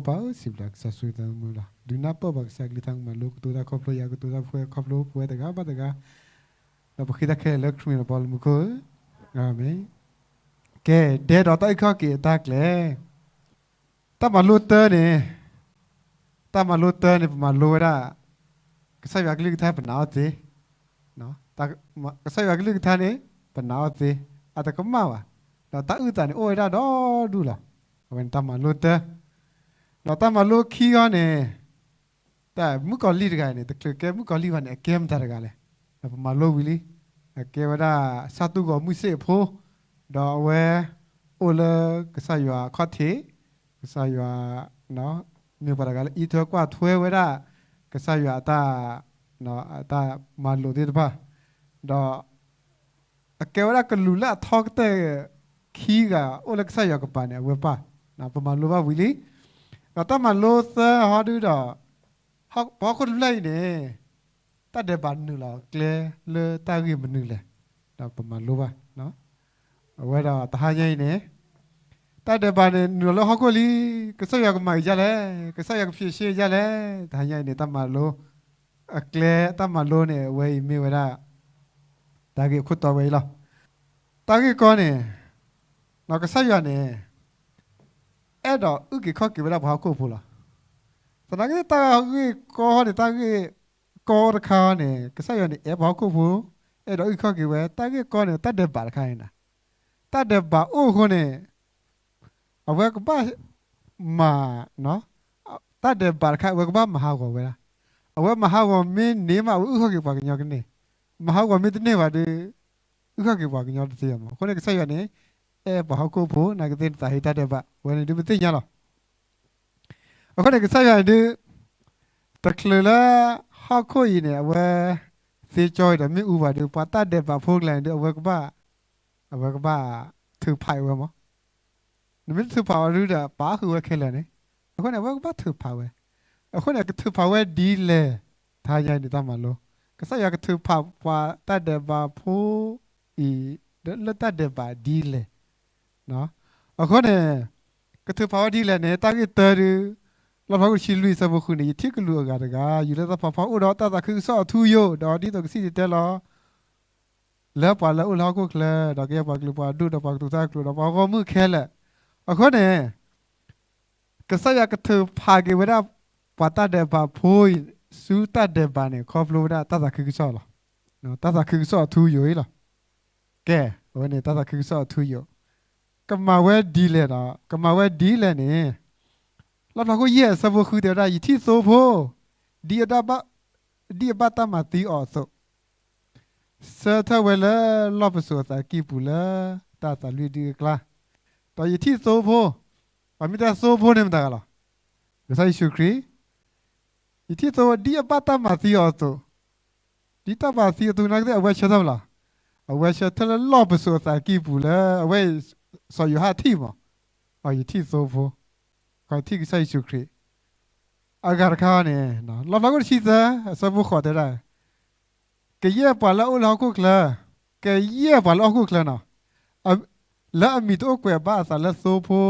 ပၢ်ဧၢ စံးဘျုးကစၢ်ဆိၣ်ဂ့ၤသးသမူလီၤ. ဒုးနၢ်ပၢၢ်ဘၣ်ကစၢ်ကလုၢ်ကထါ မၤလိကတိၤတၢ်ခီဖျိယၤ ကတိၤတၢ်ဖိခီဖျိပဝဲတဂၤဘၣ်တဂၤ, ဒီးပဃ့တၢ်ခဲလၢာ်လၢခရံာ်မံၤ ပၢ်လၢမူခိၣ်ဧၢ, အၤမ့ၣ်. ကဲ, ဒဲဒီးတၢ်အုၣ်ခီၣ်က့ၤအတၢ်ကျဲ တၢ်မၤလိတၢ်န့ၣ်, တၢ်မၤလိတၢ်န့ၣ် ပမၤလိဝဲဒၣ် ကစၢ်ယွၤကလုၢ်ကထါ ပနာ်အီၤသ့, ကစၢ်ယွၤကလုၢ်ကထါန့ၣ် ပနာ်အီၤသ့, အတကမၣ်ဘၣ်, ဒီးတၢ်အုၣ်သးန့ၣ် အိၣ်ဝဲဒၣ်ဒီဒူၣ်လီၤ. အဝဲန့ၣ်တၢ်မၤလိတၢ်, ဒီးတၢ်မၤလိခံဂီၢ်န့ၣ် တၢ်မုၣ်ကီၤလံၢ်တဂၤန့ၣ် တချုးကဲမုၣ်ကီၤလံၢ်ဘၣ်န့ၣ် အကဲမတၤတဂၤလဲၣ်. ဒီးပမၤလိဝံၤလံ, အကဲဝဲဒၣ် ဆၣ်သူၣ်ဂီၤမုၢ်စ့ၣ်အဖိ, ဒီးအဝဲအိၣ်လၢကစၢ်ယွၤအခီၣ်ထံး, ကစၢ်ယွၤ မ့ၢ်ပှၤတဂၤလၢအအံးထွဲကွၢ်ထွဲဝဲဒၣ် ကစၢ်ယွၤအတၢ်, အတၢ်မၤလိာ်သ့ၣ်တဖၣ်, ဒီး အကဲဝဲဒၣ်ကလူးလၢအထီကတၢၢ်ခံဂၤ အိၣ်လၢကစၢ်ယွၤကပၤန့ၣ် အဝဲပၢ်, ပမၤလိဘၣ်ဝံၤလံ. ဒီးတၢ်မၤလိသၢဟီဒုဒီး ပှၤဟီၣ်ခိၣ်တဖျၢၣ်အံၤန့ၣ် တၢ်ဒဲးဘးနုာ်လီၤကျဲလၢတၢ်ဂ့ၢ်မနုၤလဲၣ်, ဒီးပမၤလိဘၣ်. အဝဲဒီးတဟါညါအံၤန့ၣ် တၢ်ဒဲးဘးန့ၣ် နုာ်လီၤလၢဟီၣ်ခိၣ်လံ, ကစၢ်ယွၤကမၤအံၤဒ်လဲၣ်, ကစၢ်ယွၤကဖျ့ရှ့အံၤဒ်လဲၣ်, တဟါညါအံၤန့ၣ် တၢ်မၤလိ အကျဲ တၢ်မၤလိန့ၣ် အဝဲအံၤမ့ၢ်ဝဲဒၣ် တၢ်ဂ့ၢ်အခိၣ်တီဝဲအံၤလီၤ. တၢ်ဂ့ၢ်ကီန့ၣ်, ကစၢ်ယွၤန့ၣ် အဲၣ်ဒိးအုၣ်က့ၤခီၣ်က့ၤဝဲဒၣ်ပှၤဟီၣ်ခိၣ်ဖိလီၤ. သနာ်က့ တၢ်ဂ့ၢ်ကီန့ၣ် တၢ်ဂ့ၢ်ကီတခါန့ၣ် ကစၢ်ယွၤန့ၣ် အဲၣ်ပှၤဟီၣ်ခိၣ်ဖိ, အဲၣ်ဒိးအုၣ်က့ၤခီၣ်က့ၤဝဲ, တၢ်ဂ့ၢ်ကီန့ၣ် တၢ်ဒဲးဘးတခါန့ၣ်, တၢ်ဒဲးဘးအိၣ်အဃိန့ၣ် အဝဲကဘၣ်မၤ, တၢ်ဒဲးဘးတခါ အဝဲကဘၣ်မၤဟးဂီၤဝဲဒၣ်. အဝဲမၤဟးဂီၤမ့ၢ်န့ၢ်မး အဝဲအုၣ်ခီၣ်က့ၤပှၤကညီကန့ၢ်, မၤဟးဂီၤမ့ၢ်တန့ၢ်ဘၣ်ဒီး အုၣ်ခီၣ်က့ၤပှၤကညီတသ့ဘၣ်မး. အဃိန့ၣ် ကစၢ်ယွၤန့ၣ် အဲၣ်ပှၤဟီၣ်ခိၣ်ဖိ နာ်က့သ့ၣ်နသးဟ့တၢ်ဒဲးဘး အဝဲန့ၣ်ဒုးပသ့ၣ်ညါလီၤ. အဃိန့ၣ် ကစၢ်ယွၤန့ၣ်ဒုး တချုးလၢ ဟီၣ်ခိၣ်အံၤန့ၣ် အဝဲ သ့ကၠီအံၤဒီးမ့ၣ်အူဘၣ်ဒီး ပှၤတၢ်ဒဲးဘးဖိကျါန့ၣ်ဒုး အဝဲကဘၣ်, အဝဲကဘၣ်ထုးဖးအီၤဝဲမး. နမ့ၢ်တထုးဖးအီၤဒုးဒီး ပာ်ဃုာ်ဝဲခဲလၢာ်န့ၣ်, အဃိန့ၣ် အဝဲကဘၣ်ထုးဖးဝဲ. အဃိန့ၣ် ကထုးဖးဝဲဒ်လဲၣ်, တဟါညါအံၤန့ၣ် တၢ်မၤလိ, ကစၢ်ယွၤကထုးဖးပှၤတၢ်ဒဲးဘးဖိအံၤ လၢတၢ်ဒဲးဘးဒ်လဲၣ်. အဃိန့ၣ် ကထုးဖးဝဲဒ်လဲၣ်န့ၣ် တၢ်ဂ့ၢ်တၢ်ဒုး, လီၣ်ဖျါခိၣ်တဆံလွံၢ်အဆၢဖိဃုန့ၣ် ယထံၣ်ကလူးအဂၤတဂၤ ယူၤလၢတၢ်ဖးဖီအိၣ်ဒီးတၢ်သးခုကစီၣ်အထူအယိာ်, ဒီးဒ်သိးကစံၣ်တဲၤတဲလီၤ လၢပှၤလၢအအိၣ်လၢဟီၣ်ခိၣ်ချၢ, ဒီးကယဲၢ်ပှၤကလုာ်ပှၤဒူၣ်ဒီးပှၤကသူးသၣ်ကျိၤဒီးပှၤဂီၢ်မုၢ်ခဲလၢာ်. အဃိန့ၣ် ကစၢ်ယွၤကထုးဖးက့ၤဝဲဒၣ် ပှၤတၢ်ဒဲးဘးဖိအံၤ ဆူတၢ်ဒဲးဘးန့ၣ် ခီဖျိဝဲဒၣ်တၢ်သးခုကစီၣ်လီၤ. တၢ်သးခုကစီၣ်အထူအယိာ်အံၤလီၤ. ကဲ, အဝဲန့ၣ်တၢ်သးခုကစီၣ်အထူအယိာ်, ကမၤဝဲဒ်လဲၣ်ဒီး ကမၤဝဲဒ်လဲၣ်န့ၣ် လီၣ်ဖျါခိၣ်ယဲၢ်အဆၢဖိဃုတဲဝဲဒၣ်, ယထံၣ်သိဖိ ဒ်အဘၣ်တၢ်မၤသံအီၤအသိး, ဆၢထၢၣ်ဝဲလၢလီၢ်ပစိာ်အသးကံၢ်ပူၤလၢတၢ်သးလွံၢ်ဒုအကျါ, ဒီးယထံၣ်သိဖိ, ပှၤမ့ၢ်တဲသိဖိန့ၣ်မတၤတဂၤလဲၣ်, ကစၢ်ယ့ၣ်ၡူးခရံာ်, ယထံၣ်သိဖိ ဒ်အဘၣ်တၢ်မၤသံအီၤအသိး, ဒ်တၢ်မၤသံအသိးနာ်က့သ့ၣ် အဝဲဆၢထၢၣ်မးလီၤ. အဝဲဆၢထၢၣ်လၢလီၢ်ပစိာ်အသးကံၢ်ပူၤလၢအဝဲအံၤ စီၤယိၤဟၣ်ထံၣ်မး, အီၤယထံၣ်သိဖိ, ခီထံၣ်ကစၢ်ယ့ၣ်ၡူးခရံာ် အဂၤတခါန့ၣ်, လီၣ်ဖျါခိၣ်တဆံသၢ အဆၢဖိဃိးတဲဒၣ်, ကယဲၢ်ပှၤလၢအအိၣ်လၢဟီၣ်ခိၣ်ချၢ, ကယဲၢ်ပှၤလၢဟီၣ်ခိၣ်ချၢနီၤ, လၢအမံၤတအိၣ်ကွဲးဘၣ်အသးလၢသိဖိ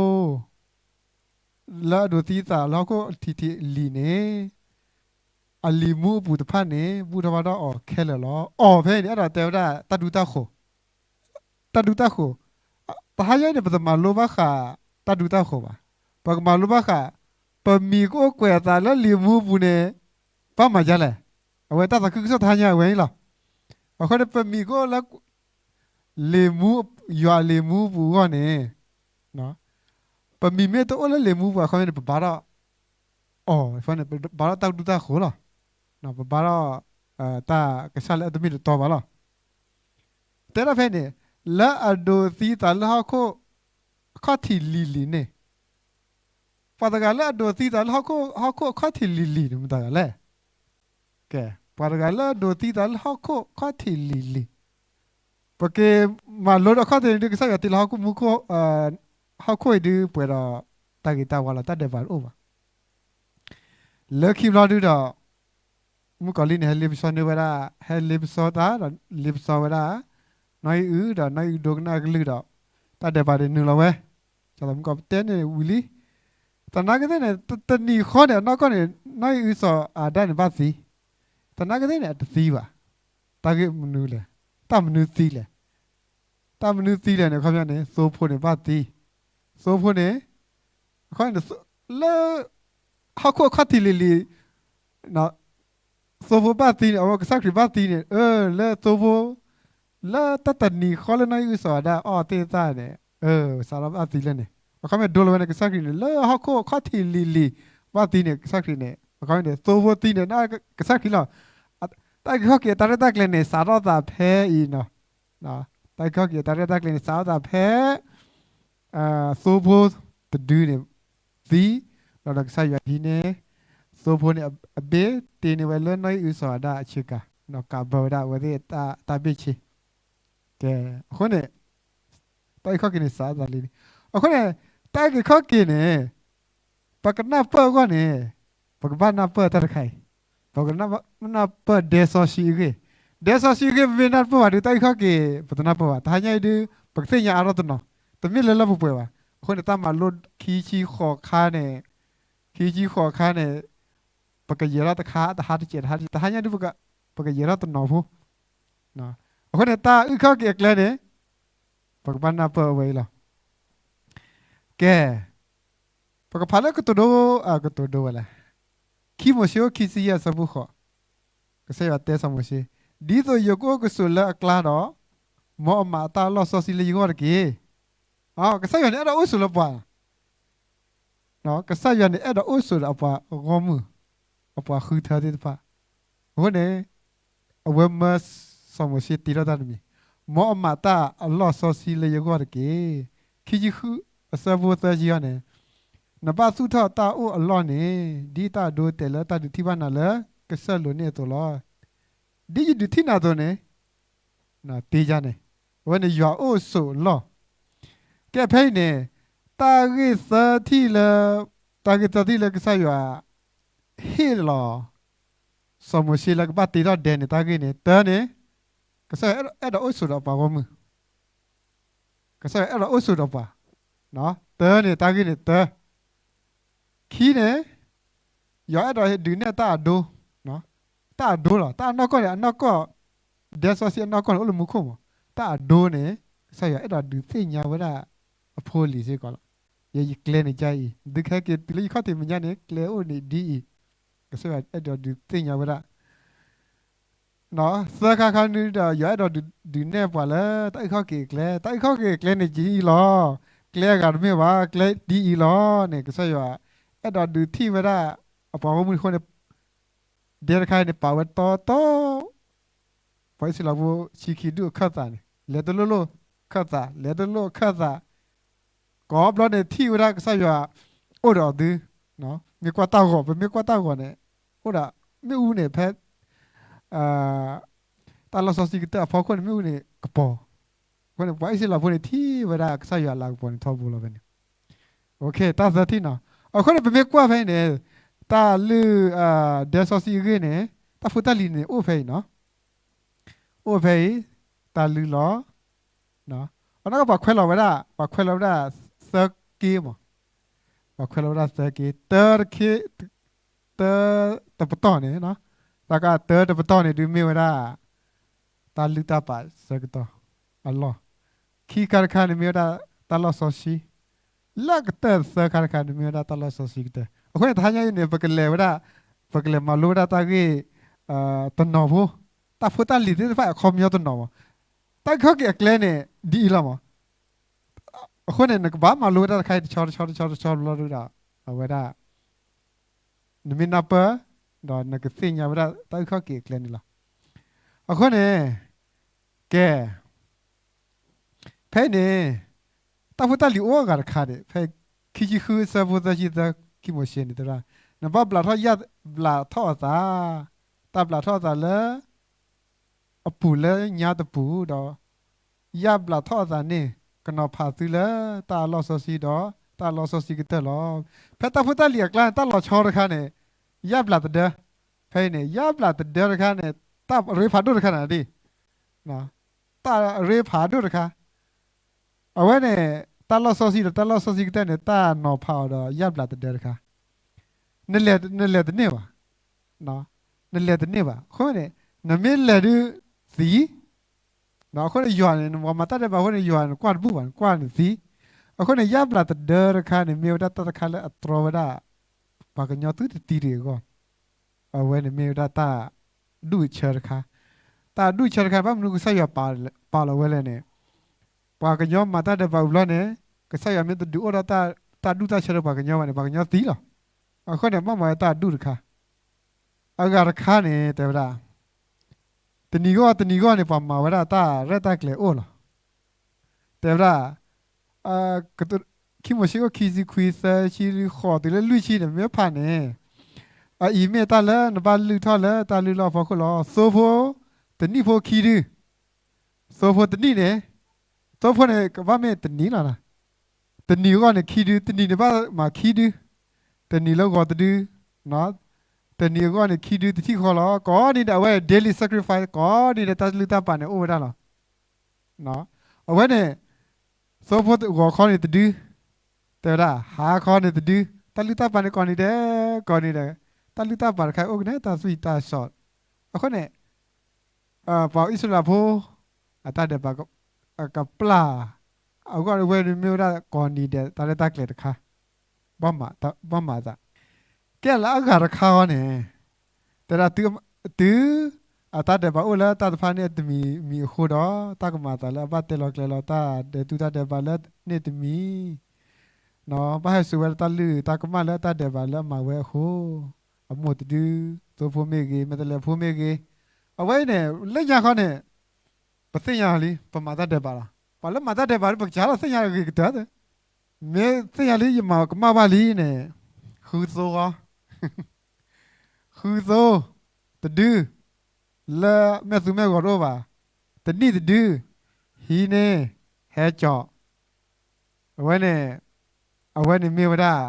လၢအဒိးသံသးလၢဟီၣ်ခိၣ်ထံးထံးလံၤန့ၣ်, အလံာ်မူအပူၤတဖၣ်န့ၣ် ဘူၣ်ထီၣ်ဘါထီၣ်အီၤခဲလၢာ်လီၤ. အီၤဖဲအံၤန့ၣ် အဲၣ်ဒိးတဲဝဲဒၣ်တၢ်ဒူတၢ်ဃိၤ, တၢ်ဒူတၢ်ဃိၤ, တဟါညါအံၤန့ၣ် ပတမၤလိဘၣ်ဃးတၢ်ဒူတၢ်ဃိၤဘၣ်. ပကမၤလိဘၣ်ဃး ပမံၤကအိၣ်ကွဲးအသးလၢလံာ်မူအပူၤန့ၣ် ဘၣ်မၤဒ်လဲၣ်. အဝဲတၢ်သးခုကစီၣ်တဟါညါအဝဲန့ၣ်လီၤ. အဃိန့ၣ် ပမံၤကအိၣ်လၢ လံာ်မူ, ယွၤအလံာ်မူပူၤအဂီၢ်န့ၣ်, ပမံၤမ့ၢ်တအိၣ်လၢလံာ်မူပူၤအခီန့ၣ် ပဘါထီၣ်အီၤ, ပဘါထီၣ်တၢ်ဒူတၢ်ဃိၤလီၤ. ပဘါထီၣ် တၢ်ကစၢ်လၢအတမ့ၢ်တတီဘၣ်လီၤ. တဲဒၣ်ဖဲန့ၣ်, လၢအဒိးသံသးလၢဟီၣ်ခိၣ်အခီၣ်ထံးလံၤလံၤန့ၣ်, ပှၤတဂၤလၢအဒိးသံသးလၢဟီၣ်ခိၣ်, ဟီၣ်ခိၣ်အခီၣ်ထံးလံၤလံၤန့ၣ် မတၤတဂၤလဲၣ်. ကဲ, ပှၤတဂၤလၢအဒိးသံသးလၢဟီၣ်ခိၣ်အခီၣ်ထံးလံၤလံၤ, ပကမၤလိဒီးအခီၣ်ထံးန့ၣ်ဒုး ကစၢ်ယွၤတ့လီၤဟီၣ်ခိၣ်မူခိၣ်, ဟီၣ်ခိၣ်အံၤဒုးပှဲၤဒီးတၢ်ဂ့ၤတၢ်ဝါလီၤ, တၢ်ဒဲးဘးတအိၣ်ဘၣ်. လၢခံဘျီဒုဒီး မုၣ်ကီၤလံၢ်န့ၣ် ဟဲလ့ပစီန့ၢ်ဝဲဒၣ်, ဟဲလ့ပစီတၢ်ဒီး လ့ပစီဝဲဒၣ် နီၢ်အံၣ်အုဒီး နီၢ်အံၣ်အုဒိကနၣ်အကလုၢ်ဒီး တၢ်ဒဲးဘးန့ၣ်နုာ်လီၤဝဲ, ကၠီၤသးမုၣ်ကီၤပတဲန့ၣ်ဝံၤလံ. သနာ်က့သ့ၣ်န့ၣ် တနံၤဃီန့ၣ် အနီၢ်ကီၢ်န့ၣ် နီၢ်အံၣ်အုစီၤအၤဒၣ်န့ၣ်ဘၣ်သံ, သနာ်က့သ့ၣ်န့ၣ် အတသံဘၣ်. တၢ်ဂ့ၢ်မနုၤလဲၣ်, တၢ်မနုၤသံလဲၣ်. တၢ်မနုၤသံလဲၣ်န့ၣ် အခီပညီန့ၣ် သိဖိန့ၣ်ဘၣ်သံ. သိဖိန့ၣ် အခီပညီန့ၣ် လၢ ဟီၣ်ခိၣ်အခီၣ်ထံးလံၤလံၤ သိဖိဘၣ်သံန့ၣ် အဝဲကစၢ်ခရံာ်ဘၣ်သံန့ၣ် လၢသိဖိ လၢတၢ်တနံၤဃီလၢနီၢ်အံၣ်အုစီၤအၤဒၣ်အီၣ်သ့ၣ်တဖၣ်န့ၣ် စးထီၣ်ဘၣ်သံလၢန့ၣ် အခီပညီဒိလီၤဝဲန့ၣ် ကစၢ်ခရံာ်န့ၣ် လၢဟီၣ်ခိၣ်အခီၣ်ထံးလံၤလံၤ ဘၣ်သံန့ၣ် ကစၢ်ခရံာ်န့ၣ် အခီပညီန့ၣ် သိဖိသံန့ၣ် ကစၢ်ခရံာ်လီၤ. တၢ်အုၣ်က့ၤခီၣ်က့ၤအတၢ်ရဲၣ်တၢ်ကျဲၤန့ၣ် စးထီၣ်သးဖဲအံၤနီၤ. တၢ်အုၣ်က့ၤခီၣ်က့ၤအတၢ်ရဲၣ်တၢ်ကျဲၤန့ၣ် စးထီၣ်သးဖဲ သိဖိတဒုန့ၣ် သံ, ဒီးကစၢ်ယွၤဟံးန့ၢ် သိဖိန့ၣ် အဘ့ၣ်တ့န့ၢ်ဝဲလၢနီၢ်အံၣ်အုစီၤအၤဒၣ်အဆ့ကၤ, ဒီးကးဘၢဝဲဒၣ်အဝဲသ့ၣ်အတၢ်ဘ့ၣ်ဆ့. ကဲ, အဃိန့ၣ် တၢ်အုၣ်က့ၤခီၣ်က့ၤန့ၣ် စးထီၣ်သးလံန့ၣ်, အဃိန့ၣ် တၢ်အုၣ်က့ၤခီၣ်က့ၤန့ၣ် ပကနၢ်ပၢၢ်အဂီၢ်န့ၣ် ပကဘၣ်နၢ်ပၢၢ်တၢ်တခါအံၤ, ပကနၢ်ပၢၢ်ဒဲစီဆှံအဂ့ၢ်, ဒဲစီဆှံအဂ့ၢ် ပမ့ၢ်နၢ်တပၢၢ်ဘၣ်ဒီး တၢ်အုၣ်က့ၤခီၣ်က့ၤ ပတနၢ်ပၢၢ်ဘၣ်. တဟါညါအံၤဒုး ပကသ့ၣ်ညါအါထီၣ်တနီၤ, တမ့ၢ်လၢလၢပှဲၤပှဲၤဘၣ်. အဃိန့ၣ် တၢ်မၤလိခံဆံဃိးခါန့ၣ်, ခံဆံဃိးခါန့ၣ် ပကယဲၤထီၣ်တခါ တဟါတစဲး တဟါတစဲး, တဟါညါဒုး ပကယဲၤထီၣ်တနီၤဖိ. အဃိန့ၣ် တၢ်အုၣ်က့ၤခီၣ်က့ၤအကျဲန့ၣ် ပကဘၣ်နၢ်ပၢၢ်အဝဲအံၤလီၤ. ကဲ, ပကဖးလၢကတိၤဒိ, ကတိၤဒိဝဲလဲၣ်, ခံမိၤၡ့ အိၣ်ခံဆံယဲၢ် အဆၢဖိဃိး, ကစၢ်ယွၤတဲစီၤမိၤၡ့, ဒ်သိးယကအိၣ်ကဆိးလၢအကျါဒီး, မ်အမၤအတၢ်အလီၢ်စီဆှံလၢယဂီၢ်တက့ၢ်. ကစၢ်ယွၤန့ၣ်အဲၣ်ဒိးအိၣ်ဆိးလၢပှၤ ကစၢ်ယွၤန့ၣ် အဲၣ်ဒိးအိၣ်ဆိးဒီးအပှၤဂီၢ်မုၢ်, အပှၤဃုထၢသ့ၣ်တဖၣ်. အဃိန့ၣ် အဝဲမၢစီၤမိၤၡ့တ့ထီၣ်တၢ်တမံၤ, မ်အမၤတၢ်အလီၢ်စီဆှံလၢယဂီၢ်တက့ၢ်. ခံဆံဃု အဆၢဖိသၢဆံအံၤန့ၣ်, နဘၣ်သူၣ်ထီၣ်တၢ်အိၣ်အလီၢ်န့ၣ် ဒ်တၢ်အဒိတဲာ်လၢတၢ်ဒုးထံၣ်ဘၣ်နၤလၢကစၢၢ်လိၤန့ၣ်အသိးလီၤ. ဒ်ယဒုးထံၣ်နၤအသိးန့ၣ် တ့ယၤန့ၣ်, အဝဲန့ၣ်ယွၤအိၣ်ဆိးအလီၢ်. ကဲဖဲအံၤန့ၣ်, တၢ်ဂ့ၢ်သၢထံၣ်လၢ, တၢ်ဂ့ၢ်သၢထံၣ်လၢကစၢ်ယွၤ ဟ့ၣ်လီၤ စီၤမိၤၡ့လၢကဘၣ်တ့ထီၣ်ဒဲန့ၣ် တၢ်ဂ့ၢ်န့ၣ် တၢန့ၣ်, ကစၢ်ယွၤအဲၣ်ဒိးအိၣ်ဆိးဒီးပှၤဂီၢ်မုၢ်, ကစၢ်ယွၤအဲၣ်ဒိးအိၣ်ဆိးဒီးပှၤ, တၢန့ၣ် တၢ်ဂ့ၢ်န့ၣ်တၢ ခံန့ၣ်, ယွၤအဲၣ်ဒိးဒုးနဲၣ်တၢ်အဒိ, တၢ်အဒိလီၤ. တၢ်အနီၢ်ကီၢ်န့ၣ် အနီၢ်ကီၢ်, ဒဲစီဆှံအနီၢ်ကီၢ်န့ၣ် အိၣ်လၢမူခိၣ်မး, တၢ်အဒိန့ၣ် ကစၢ်ယွၤအဲၣ်ဒိးဒုးသ့ၣ်ညါဝဲဒၣ်အဖိအလံၤစ့ၢ်ကီးလီၤ. ယကျဲန့ၣ်ကအံၤ, ဒုးကဟဲက့ၤတုၤလၢယခီၣ်ထံးမဲာ်ညါန့ၣ် ကျဲအိၣ်န့ၣ်ဒ်အံၤ, ကစၢ်ယွၤအဲၣ်ဒိးဒုးသ့ၣ်ညါဝဲဒၣ် သၢခါခါန့ၣ်ဒီး ယွၤအဲၣ်ဒိးဒုးနဲၣ်ပှၤလၢတၢ်အုၣ်က့ၤခီၣ်က့ၤအကျဲ, တၢ်အုၣ်က့ၤခီၣ်က့ၤအကျဲန့ၣ်ဒ်အံၤလီၤ, ကျဲအဂၤတမ့ၢ်ဘၣ်, ကျဲဒ်အံၤလီၤန့ၣ် ကစၢ်ယွၤအဲၣ်ဒိးဒုးထံၣ်ဝဲဒၣ် အပှၤဂီၢ်မုၢ်အဃိန့ၣ်, ဒဲတခါအံၤန့ၣ် ပာ်ဝဲတီတီ ပှၤအံၣ်စရ့လးဖိဆံခံဒူၣ်အခၢၣ်သးန့ၣ် လဲၤတလိၣ်လိၣ်အခၢၣ်သး, လဲၤတလိၣ်အခၢၣ်သး, ကိးဘျီန့ၣ်ထံၣ်ဝဲဒၣ်ကစၢ်ယွၤအိၣ်ဒီးအီၤသု, မ့ၢ်ကွၢ်တၢ်ဂီၤ, ပမ့ၢ်ကွၢ်တၢ်ဂီၤန့ၣ် အိၣ်ဒီးမ့ၣ်အူန့ၣ် ဖဲ တၢ်လီၢ်စီဆှံကတၢၢ်အဖီခိၣ်န့ၣ် မ့ၣ်အူန့ၣ်ကပီၤ, အဃိန့ၣ် ပှၤအံၣ်စရ့လးဖိန့ၣ်ထံၣ်ဝဲဒၣ်ကစၢ်ယွၤအလၤကပီၤန့ၣ်ထီဘိလီၤဖဲန့ၣ်. တၢ်သၢထံၣ်နီၤ, အဃိန့ၣ် ပမ့ၢ်ကွၢ်ဖဲအံၤန့ၣ် တၢ်လုၢ် ဒဲစီဆှံအဂ့ၢ်န့ၣ် တၢ်ဖိတၢ်လံၤန့ၣ်အိၣ်ဖဲအံၤနီၤ, အိၣ်ဖဲအံၤ တၢ်လုၢ်လီၤ. အနီၢ်ကီၢ်ပှၤခွဲးလီၤဝဲဒၣ်, ပှၤခွဲးလီၤဝဲဒၣ်သၢက့မး, ပှၤခွဲးလီၤဝဲဒၣ်သၢက့, တၢ် တၢ်တပတီၢ်န့ၣ်, တၢ်ကတၢ်တပတီၢ်န့ၣ်ဒုးမ့ၢ်ဝဲဒၣ် တၢ်လုၢ်တၢ်ပာ်ဆၢကတီၢ်အလီၢ်, ခံခါတခါန့ၣ်မ့ၢ်ဝဲဒၣ်တၢ်လီၢ်စီဆှံ, လၢကတၢၢ်သၢခါတခါန့ၣ်မ့ၢ်ဝဲဒၣ်တၢ်လီၢ်စီဆှံကတၢၢ်. အဃိန့ၣ် တဟါညါအံၤန့ၣ် ပကလဲၤဝဲဒၣ်, ပကလဲၤမၤလိဝဲဒၣ်တၢ်ဂ့ၢ်တနီၤဖိ, တၢ်ဖိတၢ်လံၤသ့ၣ်တဖၣ်အခီပညီတနီၤမး, တၢ်အုၣ်က့ၤခီၣ်က့ၤအကျဲန့ၣ် ဒ်အံၤလီၤမး. အဃိန့ၣ် နကဘၣ်မၤလိဝဲဒၣ်တခါအံၤ တဆီတဆီတဆီတဆီဘျီဒုဒီး အဝဲဒၣ် နမ့ၢ်နၢ်ပၢၢ် ဒီးနကသ့ၣ်ညါဝဲဒၣ်တၢ်အုၣ်က့ၤခီၣ်က့ၤအကျဲန့ၣ်လီၤ. အဃိန့ၣ် ကဲ ဖဲအံၤန့ၣ် တၢ်ဖိတၢ်လံၤအိၣ်အဂၤတခါန့ၣ် ဖဲခံဆံဃု အဆၢဖိသၢဆံသၢ ခံမိၤၡ့န့ၣ်တဲဝဲဒၣ် နဘၣ်ဘျးထီၣ်ယၣ်ဘျးထီၣ်အသး, တၢ်ဘျးထီၣ်အသးလၢ အပူၤလၢညါတပူၤဒီး ယၣ်ဘျးထီၣ်အသးန့ၣ် ကနီၤဖးသုလၢတၢ်အလီၢ်စီဆှံဒီး တၢ်အလီၢ်စီဆှံကတၢၢ်လီၤ. ဖဲတၢ်ဖိတၢ်လံၤအကျါန့ၣ် တၢ်လီၤဆီတခါန့ၣ် ယၣ်ဘျးသဒၢ, ဖဲအံၤန့ၣ် ယၣ်ဘျးသဒၢတခါန့ၣ် တၢ်ရ့ဖးဒိၣ်တခါန့ၣ်ဒ် တၢ်ရ့ဖးဒိၣ်တခါ အဝဲန့ၣ် တၢ်လီၢ်စီဆှံဒီးတၢ်လီၢ်စီဆှံကတၢၢ်န့ၣ် တၢ်နီၤဖးအီၤဒီးယၣ်ဘျးတဒၢတခါ, နလဲၤတန့ၢ်ဘၣ်, နလဲၤတန့ၢ်ဘၣ်. အဃိန့ၣ် နမ့ၢ်လဲၤဒုးသံ, အဃိန့ၣ်ယွၤန့ၣ် ပှၤမၤတၢ်ဒဲးဘးအဃိန့ၣ် ယွၤနကွၢ်တဘူၣ်ဘၣ်, နကွၢ်နသံ. အဃိန့ၣ် ယၣ်ဘျးတဒၢတခါန့ၣ် မ့ၢ်ဝဲဒၣ်တၢ်တခါလၢအတြီဝဲဒၣ် ပှၤကညီသုတသံတဂ့ၤအဂီၢ်, အဝဲန့ၣ်မ့ၢ်ဝဲဒၣ်တၢ်ဒူၣ်အဆၢတခါ. တၢ်ဒူၣ်အဆၢတခါ ဘၣ်မနုၤကစၢ်ယွၤပာ်လီၤဝဲလဲၣ်န့ၣ်, ပှၤကညီမၤတၢ်ဒဲးဘးဝံၤဘျီန့ၣ် ကစၢ်ယွၤမ့ၢ်တဒုးအိၣ်ဒီးတၢ်ဒူၣ်တၢ်ဆၢလၢပှၤကညီဘၣ်န့ၣ် ပှၤကညီသံလီၤ. အဃိန့ၣ် ဘၣ်မၤဝဲတၢ်ဒူၣ်တခါ. အဂၤတခါန့ၣ် တဲဝဲဒၣ် တနံၤဂီၢ်တနံၤဂီၢ်န့ၣ် ပှၤမၤဝဲဒၣ်တၢ်ရဲၣ်တၢ်ကျဲၤအိၣ်လီၤ. တဲဝဲဒၣ် ခံမိၤၡ့ခိၣ်ခံဆံခွံ သၢဆံဃိးတုၤလၢလွံၢ်ဆံန့ၣ် မ့ၢ်ဖးန့ၣ်, အအံၤမ့ၢ်တၢ်လၢနဘၣ်လုၢ်ထီၣ်လၢတၢ်လုၢ်လီၢ်ဖီခိၣ်လီၤ. သိဖိတနံၣ်ဖိခံဒု, သိဖိတနံၣ်န့ၣ်, သိဖိန့ၣ် ကဘၣ်မ့ၢ်တနံၤလီၤ. တနံၤအဂီၢ်န့ၣ်ခံဒု, တနံၤန့ၣ်ဘၣ်မၤခံဒု, တနံၤလၢဂီၤတဒု, တနံၤအဂီၢ်န့ၣ်ခံဒု တထံၣ်ဃီလီၤ. ကိးနံၤဒဲး အဝဲ daily sacrifice ကိးနံၤဒဲး တၢ်လုၢ်တၢ်ပာ်န့ၣ်အိၣ်ဝဲဒၣ်လီၤ. အဝဲန့ၣ် သိဖိဂီၤခီန့ၣ်တဒု, တဲဝဲဒၣ် ဟါခီန့ၣ်တဒု, တၢ်လုၢ်တၢ်ပာ်န့ၣ်ကိးနံၤဒဲး, ကိးနံၤဒဲး, တၢ်လုၢ်တၢ်ပာ်တခါအိၣ်ကနဲ တၢ်သွံၣ်တၢ်စီး. အဃိန့ၣ် ပှၤအံၣ်စရ့လးဖိ အတၢ်ဒဲးဘး ကပျၢ် အဂီၢ်ဝဲန့ၣ်မ့ၢ်ဝဲဒၣ်ကိးနံၤဒဲး တၢ်ရဲၣ်တၢ်ကျဲၤတခါ, ဘၣ်မၤအသး. ကဲလၢအဂၤတခါအံၤန့ၣ် တဲဒၣ် တုၤ အတၢ်ဒဲးဘးအိၣ်လၢတၢ်တဖၣ်န့ၣ်အတမံၤမံၤအဃိဒီး တၢ်ကမၤအသးလၢအဘၣ်တဲလီၤကျဲၤလီၤတၢ်ဒဲးတူၢ်တၢ်ဒဲးဘးလၢန့ၣ်တမံၤ ဘၣ်ဟဲစိာ်ဝဲဒၣ်တၢ်လုၢ်တၢ်ကမၣ်လၢတၢ်ဒဲးဘးလၢအမၤဝဲအဃိ, အမိၢ်တဒု, သိဖိမ့ၢ်ဂ့ၤ, မဲာ်တဲးလဲးဖိမ့ၢ်ဂ့ၤ, အဝဲအံၤန့ၣ် လၢညါခီန့ၣ် ပသ့ၣ်ညါလံ ပမၤတၢ်ဒဲးဘးလီၤ. ပှၤလၢမၤတၢ်ဒဲးဘးဒီး ပကစးထီၣ်သ့ၣ်ညါဂ့ၤကတၢၢ်, မ့ၢ်သ့ၣ်ညါလံ ယမၤကမၣ်ဘၣ်လံန့ၣ် ဃုသိဃီ ဃုသိတဒု, လၢမဲာ်သူမဲာ်ဂီၤတအိၣ်ဘၣ်, တနံၣ်တဒု, ဟံးန့ၢ်, ဟဲကၠီး, အဝဲန့ၣ်, အဝဲန့ၣ်မ့ၢ်ဝဲဒၣ်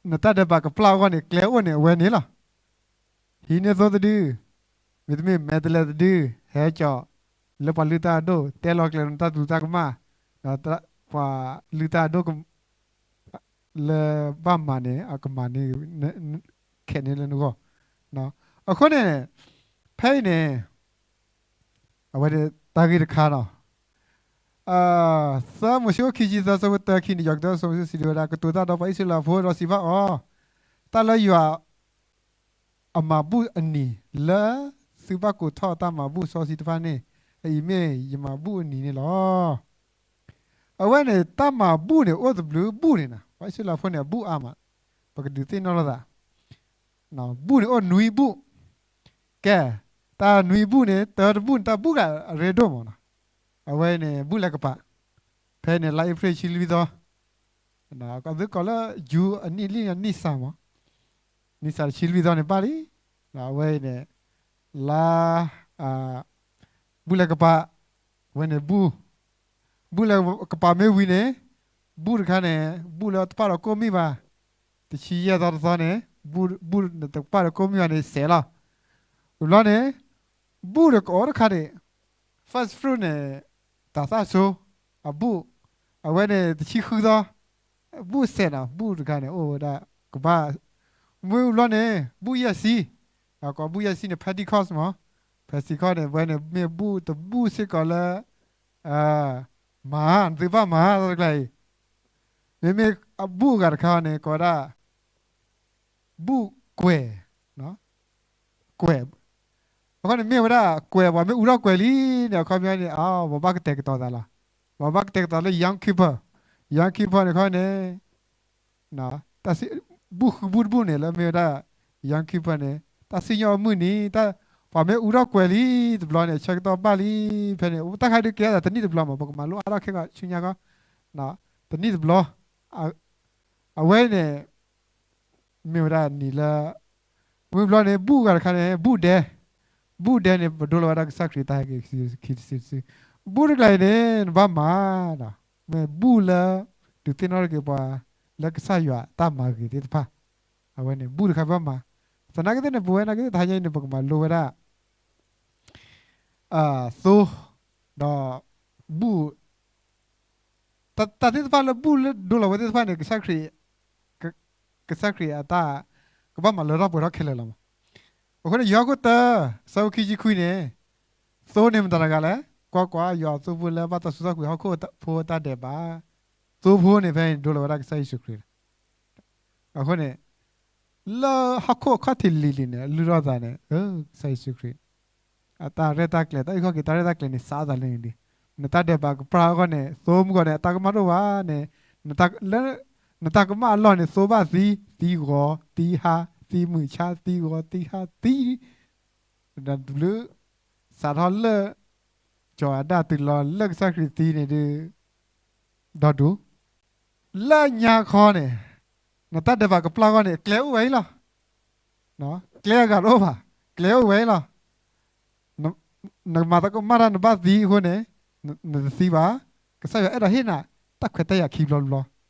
နတၢ်ဒဲးဘးကပျၢ်အဂီၢ်န့ၣ် ကျဲအိၣ်န့ၣ် အဝဲန့ၣ်လီၤ. ဟံးန့ၢ်သိတဒု, မ့တမ့ၢ်မဲာ်တဲးလဲးတဒု, ဟဲကၠီး, လၢပှၤလုၢ်တၢ်အဒိၣ်, တဲလီၤကျဲၤနတၢ်သူတၢ်ကမၣ်, ပှၤလုၢ်တၢ်အဒိၣ် လၢဘၣ်မၤန့ၣ် အကမၤန့ၣ် ခဲးန့ၢ်လၢနဂီၢ်. အဃိန့ၣ် ဖဲအံၤန့ၣ် အဝဲန့ၣ်တၢ်ဂ့ၢ်တခါလီၤ. သၢမိၤၡ့ခိၣ်ခံဆံသၢ ဆၢဖိတၢ ခံန့ၣ် ယွၤကတိၤစီၤမိၤၡ့စံးဝဲဒၣ်, ကတိၤတၢ်ဒီးပှၤအံၣ်စရ့လးဖိဒီးစံးဘၣ်အီၤ, တၢ်လၢယွၤ အမၤဘူၣ်အနံၤလၢသုဘၣ်ကိးထီၣ်တၢ်မၤဘူၣ်စီဆှံတဖၣ်န့ၣ်, အအံၤမ့ၢ်ယမၤဘူၣ်အနံၤန့ၣ်လီၤ. အဝဲန့ၣ် တၢ်မၤဘူၣ်န့ၣ် အိၣ်တဘျုးဘူၣ်န့ၣ်နီၤ, ပှၤအံၣ်စရ့လးဖိန့ၣ် အဘူၣ်အါမး, ပကဒုးသ့ၣ်နီၣ်လိာ်သး, ဘူၣ်န့ၣ်အိၣ်နွံဘူၣ်, ကဲ, တၢ်နွံဘူၣ်န့ၣ် တၢတဘူၣ်န့ၣ် တၢ်ဘူၣ်ဂၤအရ့ဒိၣ်မးနီၤ, အဝဲန့ၣ် ဘူၣ်လဲၤကပၤ, ဖဲန့ၣ် လါအ့ဖြ့ၣ်ဆံလွံၢ်သီ, သုကိးလၢ ယူၤအနံၣ်လံ နံၣ်စၢ်မး, နံၣ်စၢ်တဆံလွံၢ်သီန့ၣ်ဘၣ်လံ, အဝဲအံၤန့ၣ် လါ ဘူၣ်လဲၤကပၤ, အဝဲန့ၣ်ဘူၣ်, ဘူၣ်လဲၤကပၤမ့ၢ်ဝံၤန့ၣ်, ဘူၣ်တခါန့ၣ် ဘူၣ်လၢတပာ်ဒီးကိၣ်မံၣ်ဘၣ်, တဆံယဲၢ်သီတသီန့ၣ်, ဘူၣ်တပာ်ဒီးကိၣ်မံၣ်ဘၣ်န့ၣ် စဲးလီၤ. ဝံၤဘျီန့ၣ် ဘူၣ်ဒီးကအိၣ်တခါန့ၣ်, first fruit န့ၣ် တၤသၣ်ဆိ, အဘူၣ်, အဝဲန့ၣ် တဆံဃုသီ, ဘူၣ်စဲးနီၤ, ဘူၣ်တခါန့ၣ် အိၣ်ဝဲဒၣ်ကဘၣ်, မ့ၢ်ဝံၤဘျီန့ၣ် ဘူၣ်ယဲၢ်ဆံ, ကိးဘူၣ်ယဲၢ်ဆံန့ၣ် Pentecost မး, Pentecost န့ၣ် အဝဲန့ၣ်မ့ၢ်ဘူၣ်တဘူၣ်စ့ၢ်ကီးလၢ မၤ, နသုဘၣ်မၤတၢ်တကျါအံၤ, မ့မ့ၢ်အဘူၣ်အဂၤတခါန့ၣ် ကိးဝဲဒၣ် ဘူၣ်ကွဲၤ, ကွဲၤ, အဃိန့ၣ်မ့ၢ်ဝဲဒၣ်ကွဲၤ, ပှၤမ့ၢ်အူထီၣ်ကွဲၤလံန့ၣ် အခီပညီန့ၣ် ပှၤဘၣ်ကတဲာ်ကတီၤသးလီၤ. ပှၤဘၣ်ကတဲာ်ကတီၤလၢ Yom Kippur, Yom Kippur န့ၣ်ခီန့ၣ် ဘူၣ်ဃုဘူၣ်တဘူၣ်န့ၣ် လၢမ့ၢ်ဝဲဒၣ် Yom Kippur န့ၣ် တၢ်စံၣ်ညီၣ်အမုၢ်နံၤ, ပှၤမ့ၢ်အူထီၣ်ကွဲၤလံတဘျီန့ၣ် ဆၢကတီၢ်ဘၣ်လံ, ဖဲန့ၣ် တၢ်ခါဒုးကဲထီၣ်သးတနံၣ်တဘျီမး, ပကမၤလိအါထီၣ်ခဲကီးဆူညါခီ, တနံၣ်တဘျီ, အဝဲန့ၣ် မ့ၢ်ဝဲဒၣ်နံၤလၢ ဝံၤဘျီန့ၣ် ဘူၣ်ဂၤတခါန့ၣ် ဘူၣ်ဒဲ, ဘူၣ်ဒဲန့ၣ် ပဒိလီၤဝဲဒၣ်ကစၢ်ခရံာ်တၢ်ဟဲက့ၤခံစုတစု, ဘူၣ်တကျါအံၤန့ၣ် နဘၣ်မၤဒီး မ့ၢ်ဘူၣ်လၢ ဒုးသ့ၣ်နီၣ်ထီၣ်က့ၤပှၤ လၢကစၢ်ယွၤတၢ်မၤဂ့ၤသ့ၣ်တဖၣ်, အဝဲန့ၣ် ဘူၣ်တခါဘၣ်မၤ, သနာ်က့သ့ၣ်န့ၣ် ပဝဲနာ်က့သ့ၣ်တဟါညါအံၤန့ၣ် ပကမၤလိဝဲဒၣ် သိ, ဒီး ဘူၣ် တၢ်သ့ၣ်တဖၣ်လၢဘူၣ်လၢဒိလီၤဝဲသ့ၣ်တဖၣ်န့ၣ် ကစၢ်ခရံာ်, က, ကစၢ်ခရံာ်အတၢ်ကဘၣ်မၤလၢထီၣ်ပှဲၤထီၣ်ခဲလၢာ်လီၤမး. အဃိန့ၣ် ယိၤဟၣ်ခိၣ်တၢ ဆၢဖိခံဆံခွံန့ၣ်, သိန့ၣ်မတၤတဂၤလဲၣ်. ကွၢ်ကွၢ်, ယွၤအသိဖိလၢဘၣ်တၢ်စူၤထီၣ်ကွံာ်ဟီၣ်ခိၣ်ဖိအတၢ်ဒဲးဘး, သိဖိန့ၣ်ဖဲဒိလီၤဝဲဒၣ်ကစၢ်ယ့ၣ်ၡူးခရံာ်လီၤ. အဃိန့ၣ် လၢဟီၣ်ခိၣ်အခီၣ်ထံးလံၤလံၤန့ၣ် အလုၢ်ထီၣ်သးန့ၣ် ကစၢ်ယ့ၣ်ၡူးခရံာ် အတၢ်ရဲၣ်တၢ်ကျဲၤ တၢ်အုၣ်ခီၣ်က့ၤတၢ်ရဲၣ်တၢ်ကျဲၤန့ၣ် စးအသးလၢန့ၣ်ဒံး. နတၢ်ဒဲးဘးကပြၢ်အဂီၢ်န့ၣ် သိမုၢ်ဂီၤန့ၣ် အတၢ်ကမၣ်တအိၣ်ဘၣ်န့ၣ်, လၢနတၢ်ကမၣ်အလီၢ်န့ၣ် သိဘၣ်သံ, သံဂီၤ, သံဟါ, သံမုၢ်ဆါ, သံဂီၤ, သံဟါ, သံ, ဒီးဘျုး စးထီၣ်လၢ စီၤအၤဒၣ်တုၤလီၤလၢကစၢ်ခရံာ်သံန့ၣ်ဒုး ဒီဒူၣ် လၢညါခီန့ၣ် နတၢ်ဒဲးဘးကပျၢ်အဂီၢ်န့ၣ် ကျဲအိၣ်ဝဲအံၤလီၤ. ကျဲအဂၤတအိၣ်ဘၣ်, ကျဲအိၣ်ဝဲအံၤလီၤ. နမၤတၢ်ကမၣ်တၢ်နဘၣ်သံအဃိန့ၣ် နတသံဘၣ်. ကစၢ်ယွၤအဲၣ်ဒိးဟ့ၣ်နၤတၢ်ခွဲးတၢ်ယာ်ခံဘျီတဘျီ က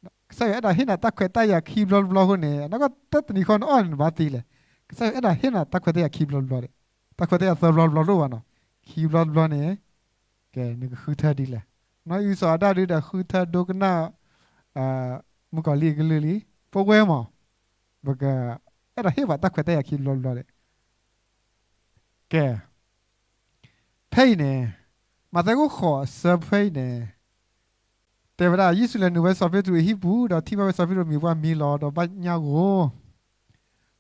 စၢ်ယွၤအဲၣ်ဒိးဟ့ၣ်နၤတၢ်ခွဲးတၢ်ယာ်ခံဘျီတဘျီအဃိန့ၣ် နီၢ်ကီၢ်တၢတနံၤဃီနအီၣ်န့ၣ် နဘၣ်သံလဲၣ်. ကစၢ်ယွၤအဲၣ်ဒိးဟ့ၣ်နၤတၢ်ခွဲးတၢ်ယာ်ခံဘျီတဘျီဒီး တၢ်ခွဲးတၢ်ယာ်သၢဘျီတဘျီတအိၣ်ဘၣ်နီၤ. ခံဘျီတဘျီန့ၣ် ကဲ နကဃုထၢဒ်လဲၣ်. နီၢ်အံၤစီၤအၤဒၣ်ဒုးဒီးဃုထၢဒိကနၣ် မုၣ်ကီၤလံၢ်အကလုၢ်လံ, ပဝဲမး ပကအဲၣ်ဒိးဟ့ၣ်ပှၤတၢ်ခွဲးတၢ်ယာ်ခံဘျီတဘျီဒီး ကဲ ဖဲအံၤန့ၣ် မးသဲခိၣ်ဃိးအဆၢဖဲအံၤန့ၣ် တဲဝဲဒၣ် ယ့ၣ်ၡူးလဲၤနုာ်ဝဲစီၤပ့းတရူးအဟံၣ်ပူၤ ဒီးထံၣ်ဘၣ်ဝဲစီၤပ့းတရူးအမံၤပှၢ်မံလီၤ ဒီးဘၣ်ညၣ်ဂိၢ်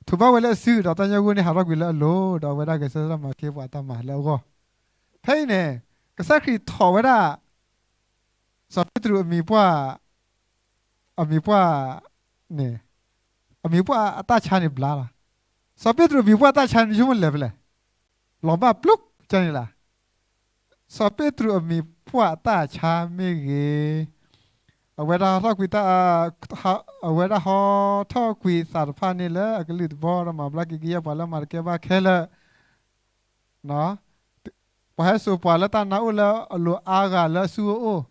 ထုးဘၣ်ဝဲလၢအစု ဒီးတၢ်ညၣ်ဂိၢ်န့ၣ်ဟးထီၣ်ကွံာ်လၢအလိၤ ဒီးအဝဲဒၣ်ဂဲၤဆၢထၢၣ်မၤက့ၤပှၤတၢ်မၤလၢအဂီၢ်. ဖဲအံၤန့ၣ် ကစၢ်ခရံာ်ထိးဝဲဒၣ် စီၤပ့းတရူးအမံၤပှၢ် အမံၤပှၢ်န့ၣ် အမံၤပှၢ်အတၢ်ဆါန့ၣ်ဘျါလီၤ. စီၤပ့းတရူးအမံၤပှၢ်အတၢ်ဆါန့ၣ် ဆိကမိၣ်လဲၤဖဲလဲၣ်, လီၤဘၣ်ပျုၢ်ကန့ၣ်လီၤ. စီၤပ့းတရူးအမံၤပှၢ်အတၢ်ဆါမ့ၢ်ဂ့ၤ, အဝဲဒၣ်ဟီထီၣ်ကွံာ်တၢ် အဝဲဒၣ်ဟီထီၣ်ကွံာ်သးတဖၣ်န့ၣ်လၢအကလုၢ်တဘီ ဒီးမၤဘျါက့ၤကယဲၢ်ပှၤလၢမၤတကဲဘၣ်ခဲလၢာ် ပှၤဟဲစိာ်ပှၤလၢတၢ်နါအိၣ်လၢအလိၤအါဂၤလၢအစုအအိၣ်,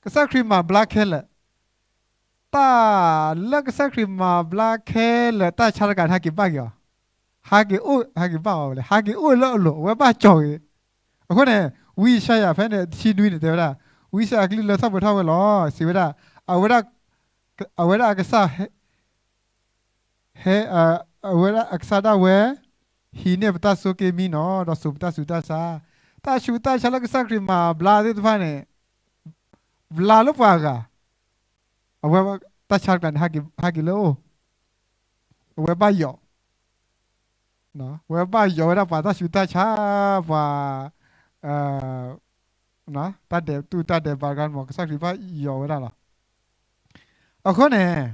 ကစၢ်ခရံာ်မၤဘျါခဲလၢာ်. တၢ်လၢကစၢ်ခရံာ်မၤဘျါခဲလၢာ် တၢ်ဆါတကးန့ၣ် ဟဲက့ၤဘၣ်က့ၤအီၤ, ဟဲက့ၤအိၣ် ဟဲက့ၤဘၣ်အီၤဝဲလဲၣ်, ဟဲက့ၤအိၣ်လၢအလိၤ အဝဲဘၣ်ကၠီၤက့ၤ. အဃိန့ၣ် ဝံယၡါယၤဖဲန့ၣ် တဆံနွံန့ၣ် တဲဝဲဒၣ်, ဝံယၡါယၤအကလုၢ်လၢထီၣ်ပှဲၤထီၣ်ဝဲလီၤ စံးဝဲဒၣ်, အဝဲဒၣ်အကစၢ် ဟဲ အဝဲဒၣ်အကစၢ်ဒၣ်ဝဲ ဟံးန့ၢ်ပတၢ်ဆိးက့မံနီၤ ဒီးစိာ်ပတၢ်ဆူးတၢ်ဆါ, တၢ်ဆူးတၢ်ဆါလၢကစၢ်ခရံာ်မၤဘျါသ့ၣ်တဖၣ်န့ၣ် ဘျါလၢပှၤဂၤ, အဝဲတၢ်ဆါတကးန့ၣ် ဟဲက့ၤလၢအအိၣ်, အဝဲဘၣ်ယိး အဝဲဘၣ်ယိးဝဲဒၣ်ပှၤတၢ်ဆူးတၢ်ဆါ, ပှၤ တၢ်ဒဲးတူၢ်တၢ်ဒဲးဘးတခါန့ၣ်မး ကစၢ်ခရံာ်ဘၣ်ယိးဝဲဒၣ်လီၤ. အဃိန့ၣ်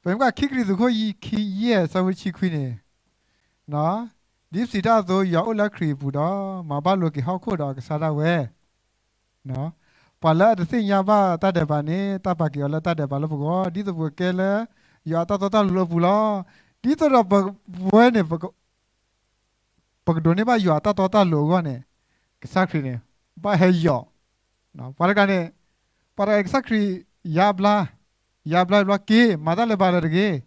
ပမ့ၢ်ကွၢ်ခံကရံၣ်သူးခိၣ်ယဲၢ်ဆၢဖိတဆံခွံန့ၣ်, ဒ်ပစံးတၢ်အသိး ယွၤအိၣ်လၢခရံာ်အပူၤဒီး မၤဘၣ်လိာ်က့ၤဟီၣ်ခိၣ်ဒီးအကစၢ်ဒၣ်ဝဲ ပှၤလၢအတသ့ၣ်ညါဘၣ်တၢ်ဒဲးဘးန့ၣ် တၢ်ပာ်က့ၤအီၤလၢတၢ်ဒဲးဘးလၢပဂီၢ် ဒ်သိးပကကဲလၢ ယွၤအတၢ်တီတၢ်လိၤလၢအပူၤလီၤ. ဒ်သိးဒီးပဝဲန့ၣ် ပကဒိးန့ၢ်ဘၣ်ယွၤအတၢ်တီတၢ်လိၤအဂီၢ်န့ၣ် ကစၢ်ခရံာ်န့ၣ် ဘၣ်ဟဲယိး ပှၤတဂၤန့ၣ်, ပှၤတဂၤအံၤကစၢ်ခရံာ်ယါဘျါ, ယါဘျါဘျီက့ၤ မၤတၢ်လၢၤဘၣ်လၢၤတဂ့ၤ,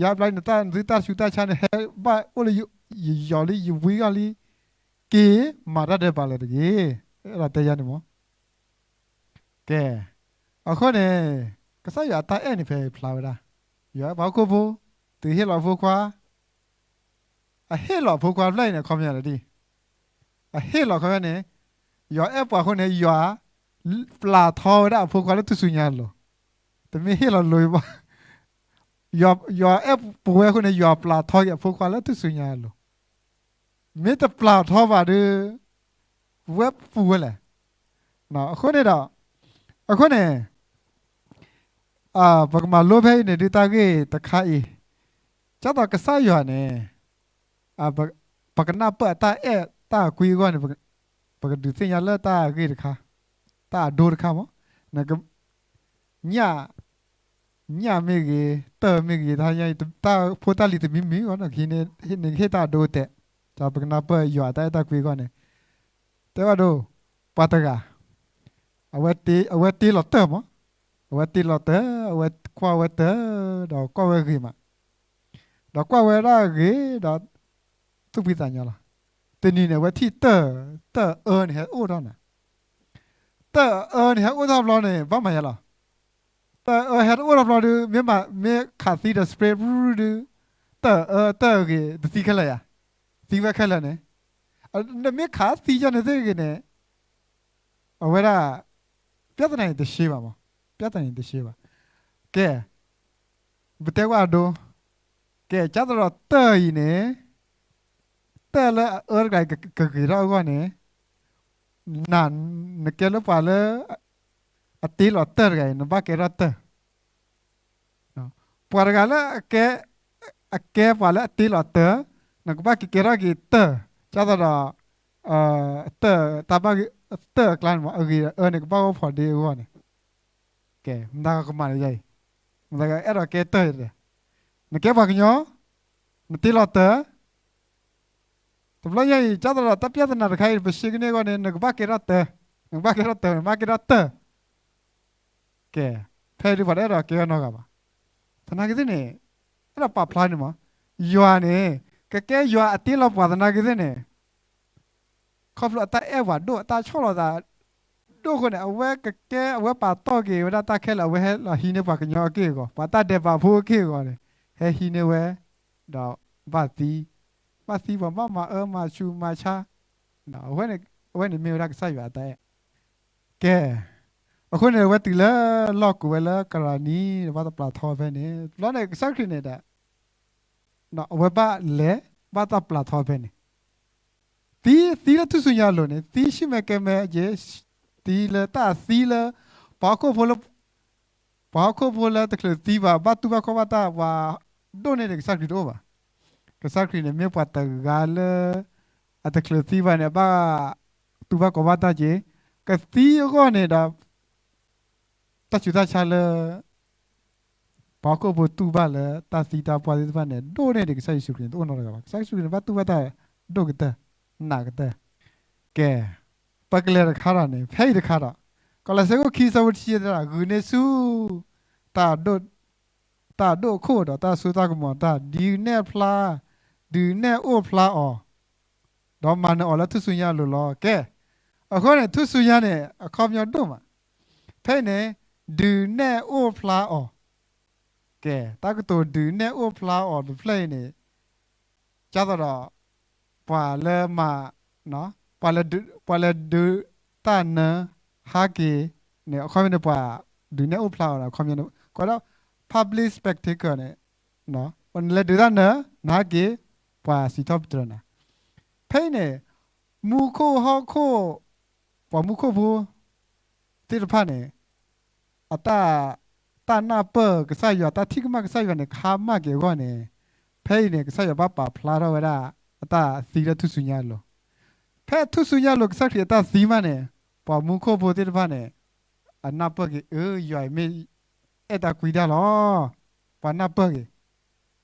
ယါဘျါနသုတၢ်ဆူးတၢ်ဆါန့ၣ် ဟဲဘၣ်အိၣ်လၢယယိးလံ ယဝံအီၤလံ က့ၤမၤတၢ်ဒဲးဘးလၢၤတဂ့ၤ, အဲၣ်ဒိးတဲယၤန့ၣ်မး ကဲ, အဃိန့ၣ် ကစၢ်ယွၤအတၢ်အဲၣ်န့ၣ်ဖဲဖျါဝဲဒၣ်, ယွၤအဲၣ်ပှၤဟီၣ်ခိၣ်ဖိ, တုၤဟ့ၣ်လီၤအဖိခွါ, အဟ့ၣ်လီၤအဖိခွါတဖျၢၣ်အံၤန့ၣ် အခီပညီလၢဒ်, အဟ့ၣ်လီၤအခီပညီန့ၣ်, ယွၤအဲၣ်ပှၤအဃိန့ၣ် ယွၤ ပျၢ်ထီဝဲဒၣ်အဖိခွါလၢထူၣ်စုညါအလိၤ, တမ့ၢ်ဟ့ၣ်လီၤလိၤဘၣ်, ယွၤအဲၣ်ပဝဲအဃိန့ၣ် ယွၤပျၢ်ထီက့ၤအဖိခွါလၢထူၣ်စုညါအလိၤ မ့ၢ်တပျၢ်ထီဘၣ်ဒီး ပဝဲပူၤဝဲလဲၣ်. အဃိန့ၣ်ဒီး, အဃိန့ၣ်, ပကမၤလိဖဲအံၤန့ၣ်ဒုးတၢ်ဂ့ၢ်တခါအံၤ, ကၢ်သိးကစၢ်ယွၤန့ၣ်, ပကနၢ်ပၢၢ်အတၢ်အဲၣ်တၢ်ကွံအဂီၢ်န့ၣ်, ပကဒုးသ့ၣ်ညါလၢတၢ်ဂ့ၢ်တခါ, တၢ်အဒိတခါမး, နက ညၣ်, ညၣ်မ့ၢ်ဂ့ၤ, တၢၢ်မ့ၢ်ဂ့ၤ, တၢ်ဖိတၢ်လံၤတမံၤမံၤအဂီၢ် နကဟ့ၣ်တၢ်အဒိတဲာ်, ပကနၢ်ပၢၢ်ယွၤအတၢ်အဲၣ်တၢ်ကွံအဂီၢ်န့ၣ်, တဲဘၣ်ဒိ, ပှၤတဂၤ, အဝဲတ့လီၤတၢၢ်မး, အဝဲတ့လီၤတၢၢ်, အဝဲကွၢ်ဝဲတၢၢ်, ဒီးကွၢ်ဝဲဂ့ၤမး, ဒီးကွၢ်ဝဲဒၣ်ဂ့ၤဒီး သူၣ်ဖှံသးညီလီၤ. တနံၤန့ၣ် အဝဲထံၣ်တၢၢ်, တၢၢ်အၢန့ၣ်ဟဲအိၣ်ထီၣ်နၤ တၢ်အအၢန့ၣ် ဟဲအိၣ်ထီၣ်ဘျီန့ၣ် ဘၣ်မၤယါလီၤ. တၢ်အအၢဟဲတအိၣ်ထီၣ်ဘျီဒုး မ့ၢ်မၤ မ့ၢ်ခးသံဒီး spray ဒုး တၢ်အအၢတၢ်အဂ့ၤ တသံခဲလၢာ်ယါ, သံဝဲခဲလၢာ်န့ၣ်, နမ့ၢ်ခးသံယါန့ၣ်သ့ၣ်ဂ့ၤန့ၣ် အဝဲဒၣ် ပြဿနာန့ၣ်တရှဲဘၣ်မး, ပြဿနာန့ၣ်တရှဲဘၣ်. ကဲ, ပတဲကွၢ်အဒိ, ကဲ ကၢ်သဒီးတၢ်အံၤန့ၣ်, တၢ်လၢအအၢတဂၤအံၤကဂ့ၤထီၣ်အဂီၢ်န့ၣ်, နၤ နကဲလၢပှၤလၢ အတ့လီၤတၢ်တဂၤအံၤ နဘၣ်ကဲထီၣ်တၢ် ပှၤတဂၤလၢ အကဲပှၤလၢအတ့လီၤတၢ်, နကဘၣ်ကကဲထီၣ်က့ၤတၢ်, ကၢ်သဒီး တၢ်တၢ်အကျါန့ၣ်မး အဂ့ၤအအၢန့ၣ် ကဘၣ်အိၣ်ဖှိၣ်ဒ့အဂီၢ်န့ၣ်, ကဲ မတၤကမၤလၢယၤအံၤ, မတၤကအဲၣ်ဒိးကဲတၢ်, နကဲပှၤကညီ, နတ့လီၤတၢ်, တဘျီညါအံၤ ကၢ်သဒီးတၢ်ပြဿနာတခါအံၤ ပရှဲကန့ၢ်အဂီၢ်န့ၣ် နကဘၣ်ကဲထီၣ်တၢ်, နကဘၣ်ကဲထီၣ်တၢ် နဘၣ်ကဲထီၣ်တၢ် ကဲ, ဖဲဒုးပှၤတအဲၣ်ဒိးကဲအီၤနီတဂၤဘၣ်. သနာ်က့သ့ၣ်န့ၣ်, အဲၣ်ဒိးပာ်ဖျါန့ၣ်မး, ယွၤန့ၣ် ကကဲယွၤအတ့လီၤပှၤသနာ်က့သ့ၣ်န့ၣ်, ခီဖျိအတၢ်အဲၣ်ပှၤဒိၣ် အတၢ်ဆီၣ်လီၤသးဒိၣ်အဃိန့ၣ် အဝဲကကဲ အဝဲပာ်တီၢ်က့ၤဝဲဒၣ်တၢ်ခဲလၢာ် အဝဲဟဲလီၤဟံးန့ၢ်ပှၤကညီအက့ၢ်အဂီၤ ပှၤတၢ်ဒဲးဘးဖိအက့ၢ်အဂီၤန့ၣ် ဟဲဟံးန့ၢ်ဝဲ, ဒီးဘၣ်သံ, ဘၣ်သံပှၤဘၣ်မၤအၢမၤဆူးမၤဆါ, အဝဲန့ၣ်မ့ၢ်ဝဲဒၣ်ကစၢ်ယွၤအတၢ်အဲၣ် ကဲ, အဃိန့ၣ် အဝဲတုၤလၢလီၢ်ကိးဝဲလၢကရၤနံ ဘၣ်တၢ်ပျၢ်ထီဖဲန့ၣ် တဘျီန့ၣ် ကစၢ်ခရံာ်န့ၣ်ဒီး အဝဲဘၣ်လဲၤ ဘၣ်တၢ်ပျၢ်ထီဖဲန့ၣ်, သံ သံလၢထူၣ်စုညါအလိၤန့ၣ် သံဆံၣ်မဲာ်ကဲမဲာ်က့ၤ, သံလၢတၢ်သံလၢ ပှၤဟီၣ်ခိၣ်ဖိလၢ ပှၤဟီၣ်ခိၣ်ဖိလၢတချုးသံဘၣ် ဘၣ်တူၢ်ဘၣ်ခီၣ်ဘၣ်တၢ် ပှၤဒိၣ်န့ၢ်ဒံးကစၢ်ခရံာ်တအိၣ်ဘၣ်. ကစၢ်ခရံာ်န့ၣ် မ့ၢ်ပှၤတဂၤလၢ အတချုးသံဘၣ်န့ၣ် ဘၣ်တူၢ်ဘၣ်ခီၣ်ဘၣ်တၢ်က့ၤ, ကသံအဂီၢ်န့ၣ်ဒီး တၢ်ဆူးတၢ်ဆါလၢ ပှၤဟီၣ်ခိၣ်ဖိတူၢ်ဘၣ်လၢတၢ်သံတၢ်ပှၢ်သ့ၣ်တဖၣ်န့ၣ် ဒိၣ်န့ၢ်ဒံးကစၢ်ယ့ၣ်ၡူးခရံာ်န့ၣ် တအိၣ်နီတဂၤဘၣ်. ကစၢ်ယ့ၣ်ၡူးခရံာ်န့ၣ် ဘၣ်တူၢ်ဘၣ်တၢ်ဒိၣ်ကတၢၢ် နးကတၢၢ်. ကဲ, ပကလဲၤတခါဒီးန့ၣ် ဖဲအံၤတခါဒီး ကီၤလၤစဲခိၣ်ခံဆၢဖိတဆံ တဲဒၣ် ဂုာ်န့ၢ်ဆူၣ် တၢ် တၢ်အဒိၣ်အခိၣ်ဒီးတၢ်စိတၢ်ကမီၤတၢ် ဒုးနဲၣ်ဖျါ, ဒုးနဲၣ်အိၣ်ဖျါအီၤ ဒီးမၤနၢၤအီၤလၢထူၣ်စုညါအလိၤလီၤ. ကဲ, အဃိန့ၣ် ထူၣ်စုညါန့ၣ် အခီပညီဒိၣ်မး, ဖဲအံၤန့ၣ် ဒုးနဲၣ်အိၣ်ဖျါအီၤ, ကဲ, တၢ်ကတိၤဒုးနဲၣ်အိၣ်ဖျါအီၤတဖျၢၣ်အံၤန့ၣ် ကၢ်သဒီး ပှၤလၢမၤ ပှၤလဲၤဒုးတၢ်နၢဟးက့ၤန့ၣ် အခီပညီန့ၣ် ပှၤဒုးနဲၣ်အိၣ်ဖျါအီၤန့ၣ် အခီပညီန့ၣ် ကိးဒၣ် public spectacle န့ၣ် လဲၤဒုးတၢ်နၢ နဟးက့ၤ ပှၤစံးထီၣ်ပတြၢၤနၤ. ဖဲအံၤန့ၣ် မူခိၣ်ဟီၣ်ခိၣ် ပှၤမူခိၣ်ဖိ သ့ၣ်တဖၣ်န့ၣ် အတၢ် တၢ်နၢ်ပၢၢ်ကစၢ်ယွၤ တၢ်ထံၣ်ကမၣ်ကစၢ်ယွၤန့ၣ် ခါမၢ်က့ၤအဂီၢ်န့ၣ် ဖဲအံၤန့ၣ် ကစၢ်ယွၤဘၣ်ပာ်ဖျါထီၣ်ဝဲဒၣ် အတၢ်သံလၢထူၣ်စုညါအလိၤ. ဖဲထူၣ်စုညါအလိၤ ကစၢ်ခရံာ်အတၢ်သံမးန့ၣ် ပှၤမူခိၣ်ဖိသ့ၣ်တဖၣ်န့ၣ် အနၢ်ပၢၢ်က့ၤ အၢ ယွၤအံၤမ့ၢ်အဲၣ်တၢ်ကွံတၢ်လီၤ. ပှၤနၢ်ပၢၢ်က့ၤ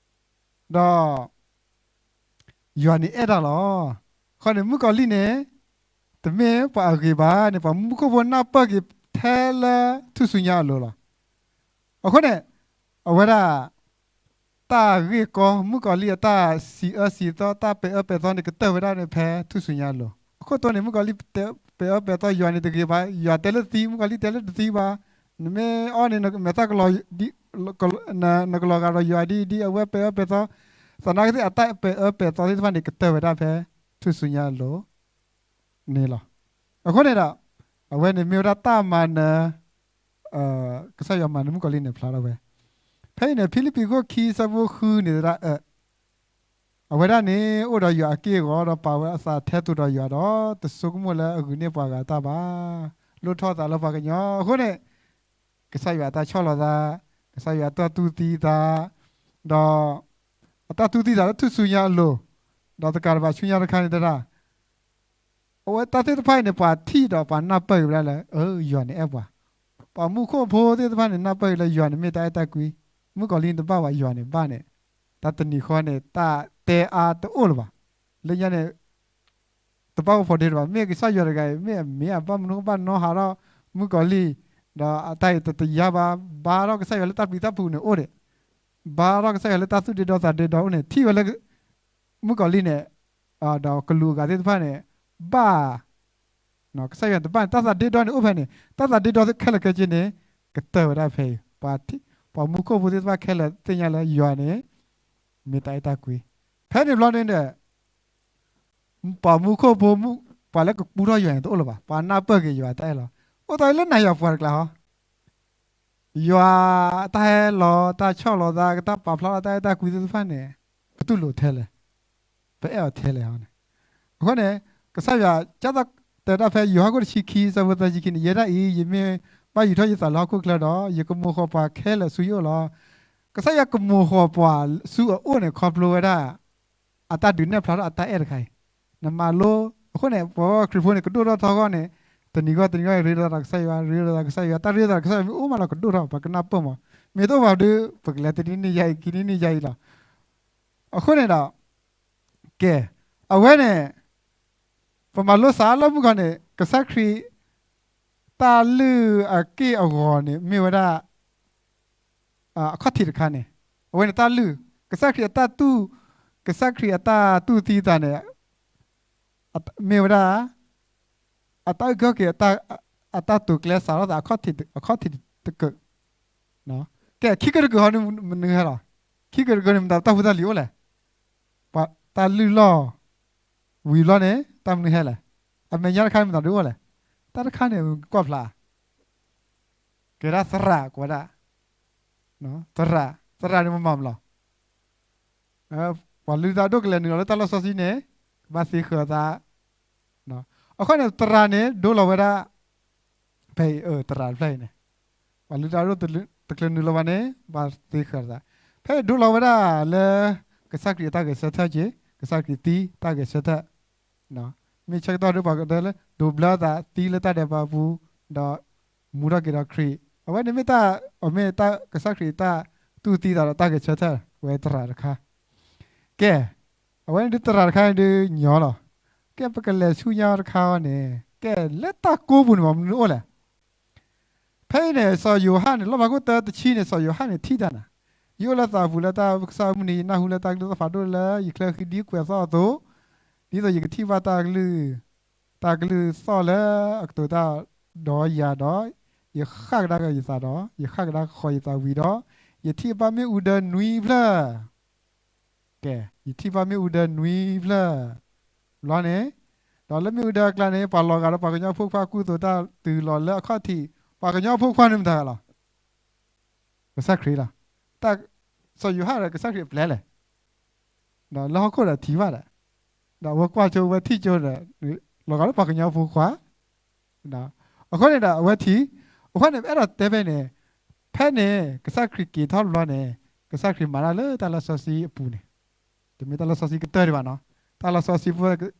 ဒီး ယွၤန့ၣ်အဲၣ်တၢ်လီၤ. အဃိန့ၣ် မုၣ်ကီၤလံၢ်န့ၣ် တမ့ၢ်ပှၤအဂ့ၤဘၣ်န့ၣ် ပှၤမူခိၣ်ဖိနၢ်ပၢၢ်က့ၤထဲလၢထူၣ်စုညါအလိၤလီၤ. အဃိန့ၣ် အဝဲဒၣ် တၢ်ဂ့ၢ်ကီ မုၣ်ကီၤလံၢ်အတၢ်စံးအၢစံးသီ တၢ်ပဲာ်အၢပဲာ်သီန့ၣ် ကတၢၢ်ဝဲဒၣ်န့ၣ်ဖဲထူၣ်စုညါအလိၤ. အခိၣ်တီန့ၣ် မုၣ်ကီၤလံၢ်ပဲာ်အၢပဲာ်သီ ယွၤန့ၣ်တဂ့ၤဘၣ်, ယွၤတဲလၢသံ မုၣ်ကီၤလံၢ်တဲလၢတသံဘၣ်, နမ့ၢ်အီၣ်န့ၣ် နမဲာ်သၣ်ကလီၤ နကလီၤဂာ်ဒီးယွၤဒ်အံၤဒ်အံၤ အဝဲပဲာ်အၢပဲာ်သီ, သနာ်က့သ့ၣ် အတၢ်ပဲာ်အၢပဲာ်သီသ့ၣ်တဖၣ်န့ၣ် ကတၢၢ်ဝဲဒၣ်ဖဲထူၣ်စုညါအလိၤန့ၣ်လီၤ. အဃိန့ၣ်ဒီး အဝဲန့ၣ်မ့ၢ်ဝဲဒၣ်တၢ်မၤနၢၤ ကစၢ်ယွၤမၤနၢၤမုၣ်ကီၤလံၢ်န့ၣ်ဖျါထီၣ်ဝဲ. ဖဲအံၤန့ၣ် ဖံလံးပံးခိၣ်ခံဆၢဖိဃုန့ၣ်တဒၣ်အၢ အဝဲဒၣ်န့ၣ် အိၣ်ဒီးယွၤအက့ၢ်အဂီၤ ဒီးပာ်ဝဲအသးထဲသိးဒီးယွၤဒီး တဆိကမိၣ်လၢအဂုာ်န့ၢ်ပှၤဂၤတၢ်ဘၣ်. လိၣ်ထီၣ်သးလၢပှၤကညီအဃိန့ၣ် ကစၢ်ယွၤအတၢ်ဆီၣ်လီၤသး, ကစၢ်ယွၤအတၢ်တူၢ်သံသး, ဒီး အတၢ်တူၢ်သံသးလၢထူၣ်စုညါအလိၤ, ဒီးတကးဒံးဘၣ်ဆူညါတခါန့ၣ်တဒၣ် အဝဲတၢ်သ့ၣ်တဖၣ်အံၤန့ၣ် ပှၤထံၣ်ဒီးပှၤနၢ်ပၢၢ်က့ၤဝဲဒၣ်လၢ အၢ ယွၤန့ၣ်အဲၣ်ပှၤ, ပှၤမူခိၣ်ဖိသ့ၣ်တဖၣ်န့ၣ် နၢ်ပၢၢ်က့ၤလၢယွၤန့ၣ်မ့ၢ်တၢ်အဲၣ်တၢ်ကွံ, မုၣ်ကီၤလံၢ်န့ၣ်တဘၣ်ဘၣ်ယွၤန့ၣ်ဘၣ်န့ၣ်, တၢ်တနံၤဃီန့ၣ် တၢ်တဲအါတအိၣ်လၢၤဘၣ်. လၢညါန့ၣ် တဘၣ်အိၣ်ဖီဒ့လၢၤဘၣ်. မ့ၢ်ကစၢ်ယွၤတဂၤအံၤ မ့ၢ်အမ့ၢ်အဘၣ်မနုၤဘၣ်နီဟးထီၣ်မုၣ်ကီၤလံၢ်, ဒီးအတၢ်အံၤတတယါဘၣ်, ဘါထီၣ်ကစၢ်ယွၤလၢတၢ်ပျံၤတၢ်ဖုးန့ၣ်အိၣ်ဒံး, ဘါထီၣ်ကစၢ်ယွၤလၢတၢ်သူၣ်ဒ့ဒီသးဒ့ဒီအိၣ်န့ၣ် ထံၣ်ဝဲလၢ မုၣ်ကီၤလံၢ်န့ၣ် ဒီးကလူးအဂၤသ့ၣ်တဖၣ်န့ၣ် ဘၣ် ကစၢ်ယွၤတဘၣ်န့ၣ် တၢ်သးဒ့ဒီန့ၣ်အိၣ်ဖဲန့ၣ်, တၢ်သးဒ့ဒီခဲလၢာ်ခဲဆ့န့ၣ် ကတၢၢ်ဝဲဒၣ်ဖဲအံၤ, ပှၤမူခိၣ်ဖိသ့ၣ်တဖၣ်ခဲလၢာ်သ့ၣ်ညါလၢယွၤန့ၣ် မ့ၢ်တၢ်အဲၣ်တၢ်ကွံ. ဖဲန့ၣ်ဘျီန့ၣ်ဒီး ပှၤမူခိၣ်ဖိ ပှၤလၢကကူၣ်ထီၣ်ယွၤန့ၣ်တအိၣ်လၢၤဘၣ်, ပှၤနၢ်ပၢၢ်က့ၤယွၤတၢ်အဲၣ်လီၤ. အိၣ်သးလၢနၤယွၤပှၤတကျါဟီ ယွၤတၢ်ဟဲလီၤ တၢ်ဆီၣ်လီၤသး ကတၢ်ပာ်ဖျါထီၣ်တၢ်အဲၣ်တၢ်ကွံသ့ၣ်တဖၣ်န့ၣ် ပတူၢ်လိာ်ထဲလဲၣ်, ပအဲၣ်အီၤထဲလဲၣ်န့ၣ်. အဃိန့ၣ် ကစၢ်ယွၤ ကၢ်သိးတဲဝဲဒၣ်ဖဲယိၤဟၣ်ခိၣ်တဆံခံ ဆၢဖိသၢဆံခံန့ၣ်, ယဲဒၣ်အံၤ ယမ့ၢ်ဘၣ်ယူၤထီၣ်ယသးလၢဟီၣ်ခိၣ်ချၢဒီး ယကမိာ်ဃီၤပှၤခဲလၢာ်ဆူယအိၣ်လီၤ. ကစၢ်ယွၤကမိာ်ဃီၤပှၤဆူအအိၣ်န့ၣ် ခီဖျိဝဲဒၣ် အတၢ်ဒုးနဲၣ်ဖျါထီၣ်အတၢ်အဲၣ်တခါအံၤ, နမၤလိ, အဃိန့ၣ် ပဝဲခရံာ်ဖိန့ၣ် ကဒိၣ်ထီၣ်ထီထီၣ်န့ၣ် တနံၤဂီၢ်တနံၤဂီၢ် ရ့လိာ်သးဒီးကစၢ်ယွၤ ရ့လိာ်သးဒီးကစၢ်ယွၤ တၢ်ရ့လိာ်သးဒီးကစၢ်ယွၤမ့ၢ်အိၣ်မးလီၤ ကဒိၣ်ထီၣ် ပှၤကနၢ်ပၢၢ်မး, မ့ၢ်တအိၣ်ဘၣ်ဒီး ပကလဲၤတနံၣ်န့ၣ်ယၤအံၤ ခံနံၣ်န့ၣ်ယၤအံၤလီၤ. အဃိန့ၣ်ဒီး ကဲ, အဝဲန့ၣ် ပမၤလိစးလၢမုၢ်ခီန့ၣ် ကစၢ်ခရံာ် တၢ်လုၢ်အက့ၢ်အဂီၤန့ၣ် မ့ၢ်ဝဲဒၣ် အခီၣ်ထံးတခါန့ၣ်, အဝဲန့ၣ်တၢ်လုၢ်, ကစၢ်ခရံာ်အတၢ်တူၢ်, ကစၢ်ခရံာ်အတၢ်တူၢ်သံသးန့ၣ် မ့ၢ်ဝဲဒၣ် အတၢ်အုၣ်က့ၤခီၣ်က့ၤ အတၢ်တိာ်ကျဲၤစးထီၣ်သး အခီၣ်ထံးတကၢၢ်, ကဲ ခံကၢၢ်တကၢၢ်ဟီန့ၣ် မနုၤဟဲလီၤ, ခံကၢၢ်တကၢၢ်န့ၣ် မတၤတၢ်ဖိတၢ်လံၤအိၣ်လဲၣ်, ပှၤတၢ်လုၢ်လီၢ် ဝံၤဘျီန့ၣ် တၢ်မနုၤဟဲလဲၣ်, အမဲာ်ညါတခါန့ၣ်မတၤဒုးအိၣ်လဲၣ်, တၢ်တခါန့ၣ် ကွၢ်ဖျါ ကဲဒၣ်သရၣ်ကိးဝဲဒၣ်, သရၣ်, သရၣ်န့ၣ်မမၤမလီၤ, ပှၤလုၢ်တၢ်ဒိၣ်ကလဲၤနုာ်လီၤလၢတၢ်လီၢ်စီဆှံန့ၣ် ကဘၣ်သ့ဃၢၤသး, အဃိန့ၣ် သရၣ်န့ၣ် ဒိလီၤဝဲဒၣ် ဖဲအံၤ သရၣ်တဖျၢၣ်အံၤန့ၣ်, ပှၤလုၢ်တၢ်ဒိၣ်တချုးနုာ်လီၤဘၣ်န့ၣ် ဘၣ်သ့ဃၢၤသး, ဖဲအံၤဒိလီၤဝဲဒၣ်လၢ ကစၢ်ခရံာ်အတၢ်ဂဲၤဆၢထၢၣ်က့ၤ, ကစၢ်ခရံာ်သံတၢ်ဂဲၤဆၢထၢၣ် မ့ၢ်ဆၢကတီၢ်ဒီးပှၤကတဲလၢ ဒိးဘျၢသးသံလၢတၢ်ဒဲးဘးပူၤ, ဒီးမူထီၣ်က့ၤဒီးခရံာ်, အဝဲန့ၣ်မ့ၢ်တၢ်, အမ့ၢ်တၢ်ကစၢ်ခရံာ်တၢ်တူၢ်သံသးဒီးတၢ်ဂဲၤဆၢထၢၣ်ဝဲသရၣ်တခါ, ကဲ, အဝဲန့ၣ်ဒုးသရၣ်တခါန့ၣ်ဒုးညီလီၤ, ကဲ ပကလဲၤဆူညါတခါအံၤန့ၣ် ကဲလၢတၢ်ကိးပူၤန့ၣ်မနုၤအိၣ်လဲၣ် ဖဲအံၤန့ၣ် စီၤယိၤဟၣ်န့ၣ် လီၣ်ဖျါခိၣ်တၢတဆံန့ၣ် စီၤယိၤဟၣ်န့ၣ်ထံၣ်တၢ်နၤ, ယအိၣ်လၢသးပူၤလၢတၢ်ကစီၣ်အမုၢ်နံၤ ယနၢ်ဟူလၢတၢ်ကလုၢ်သီၣ်ဖးဒိၣ်လၢယချၢဃံဒ်ကွဲးသီၣ်အသိး, ဒ်သိးယကထံၣ်ဘၣ်တၢ်ကလုၢ်, တၢ်ကလုၢ်သီၣ်လၢအကတိၤတၢ်ဒီးယၤဒီး, ယဃၣ်ကဒါက့ၤယသးဒီး ယဃၣ်ကဒါဃီၤယသးဝံၤဒီး, ယထံၣ်ဘၣ်မ့ၣ်အူဒၢနွံဖျၢၣ် ကဲ, ယထံၣ်ဘၣ်မ့ၣ်အူဒၢနွံဖျၢၣ်, ဘျီန့ၣ်, ဒီးလၢမ့ၣ်အူဒၢအကျါန့ၣ် ပှၤလီၤဂာ်ဒီးပှၤကညီဖိခွါကူသိးတၢ်တုၤလီၤလၢအခီၣ်ထံး, ပှၤကညီဖိခွါန့ၣ်မတၤဂၤလီၤ, ကစၢ်ခရံာ်လီၤ, စီၤယိၤဟၣ်ဒီးကစၢ်ခရံာ်အပျဲၢ်လဲၣ်, ဒီးလၢဟီၣ်ခိၣ်ဒီးထံၣ်ဘၣ်ဒီး, ဒီးအဝဲကွၢ်ကၠိဝဲထံၣ်ကၠိဒီး, လီၤဂာ်လၢပှၤကညီဖိခွါ အဃိန့ၣ်ဒီးအဝဲထံၣ်, အဃိန့ၣ် အဲၣ်ဒိးတဲဖဲန့ၣ်, ဖဲန့ၣ် ကစၢ်ခရံာ်က့ၤထီၣ်ဘျီန့ၣ်, ကစၢ်ခရံာ်မၤတၢ်လၢတၢ်လီၢ်စီဆှံအပူၤန့ၣ်, တမ့ၢ်တၢ်လီၢ်စီဆှံကတၢၢ်ဒံးဘၣ်နီၤ, တၢ်လီၢ်စီဆှံဖိ အ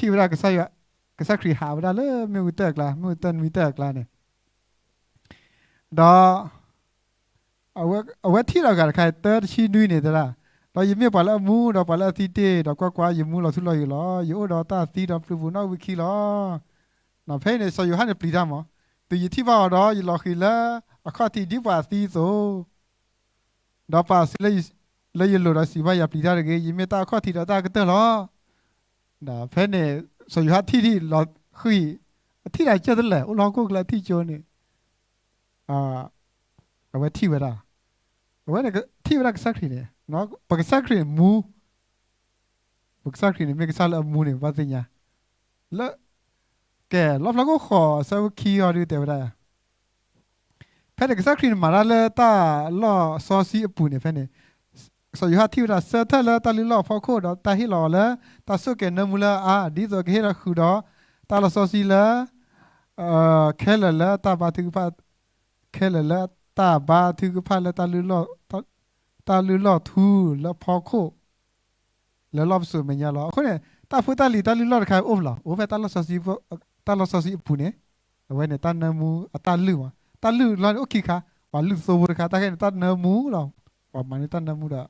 ထံၣ်ဝဲဒၣ်ကစၢ်ယွၤ, ကစၢ်ခရံာ်ဟးဝဲဒၣ်လၢမ့ၣ်အူတၢၢ်အကျါ, မ့ၣ်အူတၢၢ်နွံတၢၢ်အကျါန့ၣ်, ဒီး အဝဲထံၣ်ဒီးအဂၤတခါအံၤ တၢတဆံနွံန့ၣ်တဲဒၣ်, ဒီးယမ့ၢ်ပှၤလၢအမူဒီးပှၤလၢအသံတ့ၢ်, ဒီးကွၢ်ကွၢ်, ယမူလီၤထူလီၤယိာ်လီၤ. ယအိၣ်ဒီးတၢ်သံဒီးပျုၤပူၤနီၣ်ဝံခံလီၤ. ဖဲအံၤန့ၣ် စီၤယိၤဟၣ်န့ၣ်ပျံၤတၢ်မး, တုၤယထံၣ်ဘၣ်အီၤဒီး ယလီၤဃံၤလၢအခီၣ်ထံးဒ်ပှၤအသံအသိး, ဒီးပာ်စုလၢယလိၤဒီးစံးဘၣ်ယၤ ပျံၤတၢ်တဂ့ၤ, ယမ့ၢ်တၢ်အခီၣ်ထံးဒီးတၢ်ကတၢၢ်လီၤ. ဒီးဖဲန့ၣ် စီၤယိၤဟၣ်ထံၣ်ထံၣ်လီၤဃံၤ, အထံၣ်တၢ်ကတၢၢ်တလဲၣ်, အိၣ်လၢဟီၣ်ခိၣ်ချၢထံၣ်ကၠိန့ၣ်, အဝဲထံၣ်ဝဲဒၣ်, အဝဲန့ၣ်ထံၣ်ဝဲဒၣ်ကစၢ်ခရံာ်န့ၣ်, ပကစၢ်ခရံာ်န့ၣ်မူ, ပကစၢ်ခရံာ်န့ၣ်မ့ၢ်ကစၢ်လၢအမူန့ၣ် ပဘၣ်သ့ၣ်ညါ, လၢ, ကဲ, လီၣ်ဖျါခိၣ်ဃိး အဆၢဖိခံအီၤဒုးတဲဝဲဒၣ် ဖဲန့ၣ်ကစၢ်ခရံာ်န့ၣ်မၤတၢ်လၢတၢ်လီၢ်စီဆှံအပူၤန့ၣ် ဖဲန့ၣ်, စီၤယိၤဟၣ်ထံၣ်ဝဲဒၣ် ဆၢထၢၣ်လၢတၢ်လုၢ်လီၢ်အဖီခိၣ်ဒီး တၢ်ဟ့ၣ်လီၤအီၤလၢတၢ်ဆိၣ်ကဲၤနၢမူလၢအအါ ဒ်သိးကဟ့ၣ်လီၤဃုာ်ဒီး တၢ်လီၢ်စီဆှံလၢ ခဲလၢာ်လၢတၢ်ဘါထုကဖၣ်, ခဲလၢာ်လၢတၢ်ဘါထုကဖၣ်လၢ တၢ်လုၢ်လီၢ်ထူလၢဖီခိၣ် လၢလီၢ်ပစိာ်မဲာ်ညါလီၤ. အဃိန့ၣ် တၢ်ဖိတၢ်လံၤတၢ်လုၢ်လီၢ်တခါအိၣ်ဖဲလဲၣ်, အိၣ်ဖဲ တၢ်လီၢ်စီဆှံအပူၤန့ၣ်, အဝဲန့ၣ်တၢ်နၢမူအတၢ်လုၢ်မး, တၢ်လုၢ်လီၢ်န့ၣ်အိၣ်ခံခါ, ပှၤလုၢ်သိဖိတခါ, တၢ်ခဲန့ၣ်တၢ်နၢမူလီၤ, ပှၤမၤန့ၢ်တၢ်နၢမူဒီး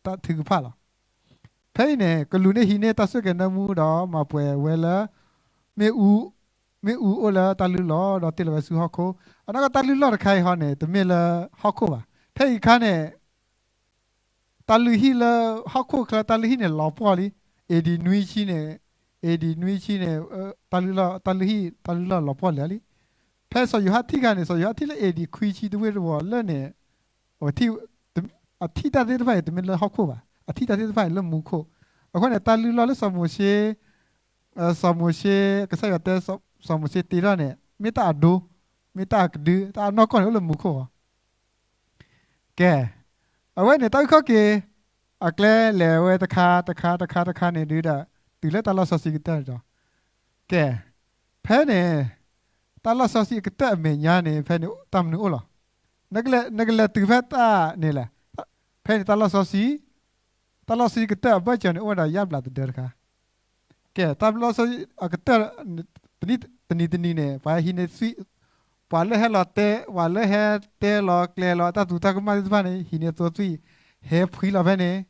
တၢ်ထုကဖၣ်လီၤ. ဖဲအံၤန့ၣ် ကလူးန့ၣ်ဟံးန့ၢ်တၢ်ဆိၣ်ကဲၤနၢမူဒီး မၤပှဲၤဝဲလၢ မ့ၣ်အူ, မ့ၣ်အူအိၣ်လၢတၢ်လုၢ်လီၢ်ဒီးတ့ၢ်လီၤဝဲဆူဟီၣ်ခိၣ်, အနီၢ်ကီၢ်တၢ်လုၢ်လီၢ်တခါအံၤဟီန့ၣ် တမ့ၢ်လၢဟီၣ်ခိၣ်ဘၣ်. ဖဲအံၤအခါန့ၣ် တၢ်လုၢ်ဟံၣ်လၢဟီၣ်ခိၣ်ချၢ တၢ်လုၢ်ဟံၣ်န့ၣ်လီၤပှီၢ်လံ, အ့ၣ်ဒံးနွံဆံန့ၣ် AD နွံဆံန့ၣ် တၢ်လုၢ်လီၢ် တၢ်လုၢ်ဟံၣ် တၢ်လုၢ်လီၢ်လီၤပှီၢ်လၢာ်လံ. ဖဲစီၤယိၤဟၣ်ထံၣ်ခါန့ၣ် စီၤယိၤဟၣ်ထံၣ်လၢ AD ခွံဆံတဝ့ၢ်တဝီၤလၢာ်န့ၣ် အထံၣ်တၢ်သ့ၣ်တဖၣ်အံၤ တမ့ၢ်လၢဟီၣ်ခိၣ်ဘၣ်, အထံၣ်တၢ်သ့ၣ်တဖၣ်အံၤလၢမူခိၣ်. အဃိန့ၣ် တၢ်လုၢ်လီၢ်လၢစီၤမိၤၡ့ စီၤမိၤၡ့ ကစၢ်ယွၤတဲ စီၤမိၤၡ့တ့ထီၣ်န့ၣ် မ့ၢ်တၢ်အဒိ, မ့ၢ်တၢ်အကဒု, တၢ်အနီၢ်ကီၢ်န့ၣ်အိၣ်လၢမူခိၣ်အီၤ. ကဲ, အဝဲန့ၣ် တၢ်အုၣ်ခီၣ်က့ၤ အကျဲလဲၤဝဲတခါတခါတခါတခါန့ၣ်ဒုးဒီး တုၤလၢတၢ်လီၢ်စီဆှံကတၢၢ်န့ၣ်ဒီး, ကဲ, ဖဲန့ၣ် တၢ်လီၢ်စီဆှံအကတၢၢ်အမဲာ်ညါန့ၣ် ဖဲန့ၣ်တၢ်မနုၤအိၣ်လီၤ. နကလဲၤတုၤဖဲတၢ်န့ၣ်လဲၣ်. ဖဲန့ၣ်တၢ်လီၢ်စီဆှံ, တၢ်လီၢ်စီဆှံကတၢၢ်အဘၢၣ်စၢၤန့ၣ် အိၣ်ဝဲဒၣ်ယၣ်ဘျးသဒၢတခါ. ကဲ, တၢ်လီၢ်စီဆှံအကတၢၢ် တနံၤတနံၤန့ၣ် ပှၤဟံးန့ၢ်သွံၣ်, ပှၤလၢဟဲလီၤတဲ, ပှၤလၢဟဲတဲလီၤကျဲၤလီၤ တၢ်သူတၢ်ကမၣ်သ့ၣ်တဖၣ်န့ၣ် ဟံးန့ၢ်သိသွံၣ်, ဟဲဖှံလီၤဖဲန့ၣ်,